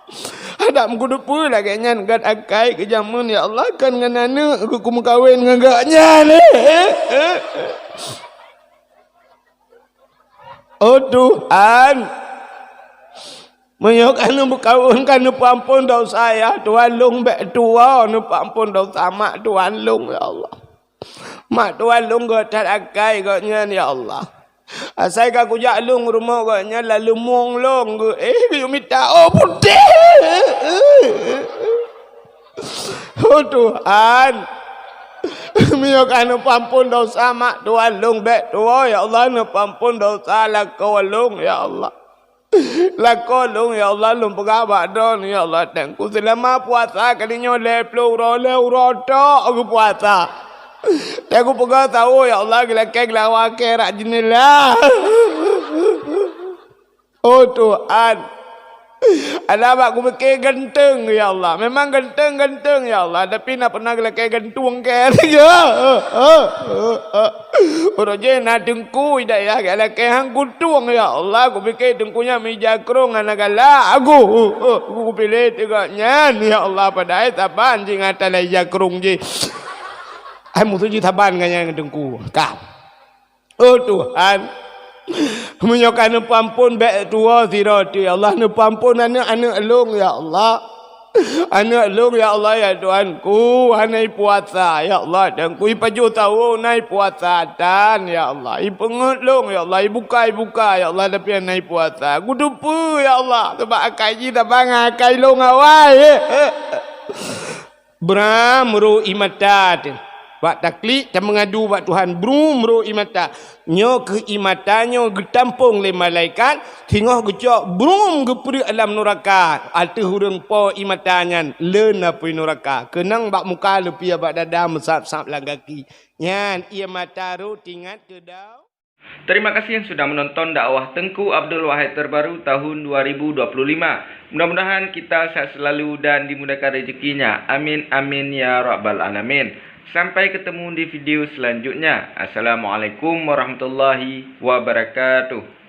Hana meukuteupeue lagée nyan gét akai keu jameun, ya Allah, kon ngon aneuëk geukeu meukawen ngon gobnyan." Oh Tuhan, meunyoe ka neumeukawen ka neupeuamphon desya ayah Tuhan lôn bék tuwoe, neupeuamphon desya mak Tuhan lôn, ya Allah. Mak Tuhan lôn gét that akai gobnyan, ya Allah. Asai ka kujak lôn rumoh gobnyan, lam leumueng lôn geuéh, geuyue mita, oh, putéh. Oh Tuhan, meunyoe ka neupeuamphon desya mak Tuhan lôn bék tuwoe, ya Allah, neupeuamphon desya lakoe lôn, ya Allah. Lakoe lôn, ya Allah, lôn peugah bak droeneuh, ya Allah, Teungku, seulama puasa kali nyoe lhèe plôh uroe, lhèe uroe tok geupuasa. Teungku peugah sahô, ya Allah, geulakèe geulawa kèe rot jeundela. Oh Tuhan, adak bak kupike ganteung, ya Allah. Memang ganteung-ganteung, ya Allah, tapi na pernah geulakèe gantueng kèe. Uroe jéh na teungku i dayah geulakèe han kutueng, ya Allah. Kupike teungku nyan meuija krông hana galak. Agoe, kupiléh teuk gobnyan, ya Allah, padahai saban jih ngon ata lam ija krông jih. Ai musoh jih saban ngon nyan teungku. Ka. Oh Tuhan, meunyoe ka neupeuamphon bék tuwoe sidroe teuk, ya Allah, neupeuamphon aneuk-aneuk lôn, ya Allah. Aneuk lôn, ya Allah, ya Tuhanku, hana ipuasa, ya Allah, Teungku, ipajoh sahô na ipuasa tan, ya Allah. Ipeungeuet lôn, ya Allah, ibuka-ibuka, ya Allah, tapi hana ipuasa. Kuteupeue, ya Allah, sabab akai jih saban ngon akai lôn awai. Bram ro ie mata teuh. Bak taklik tameungadu bak Tuhan, brum ro ie mata. Nyoe kheueh ie mata nyoe geutampông lé malaikat, singoh geucok brum geupreuek lam nuraka. Ateueh ureuëng po ie mata nyan leuen apui nuraka. Keunong bak muka leupie bak dada meusab-sab lam gaki. Nyan ie mata ro tingat keu dau. Terima kasih yang sudah menonton dakwah Tengku Abdul Wahid terbaru tahun dua ribu dua puluh lima. Mudah-mudahan kita sehat selalu dan dimudahkan rezekinya. Amin, amin, ya rabbal alamin. Sampai ketemu di video selanjutnya. Assalamualaikum warahmatullahi wabarakatuh.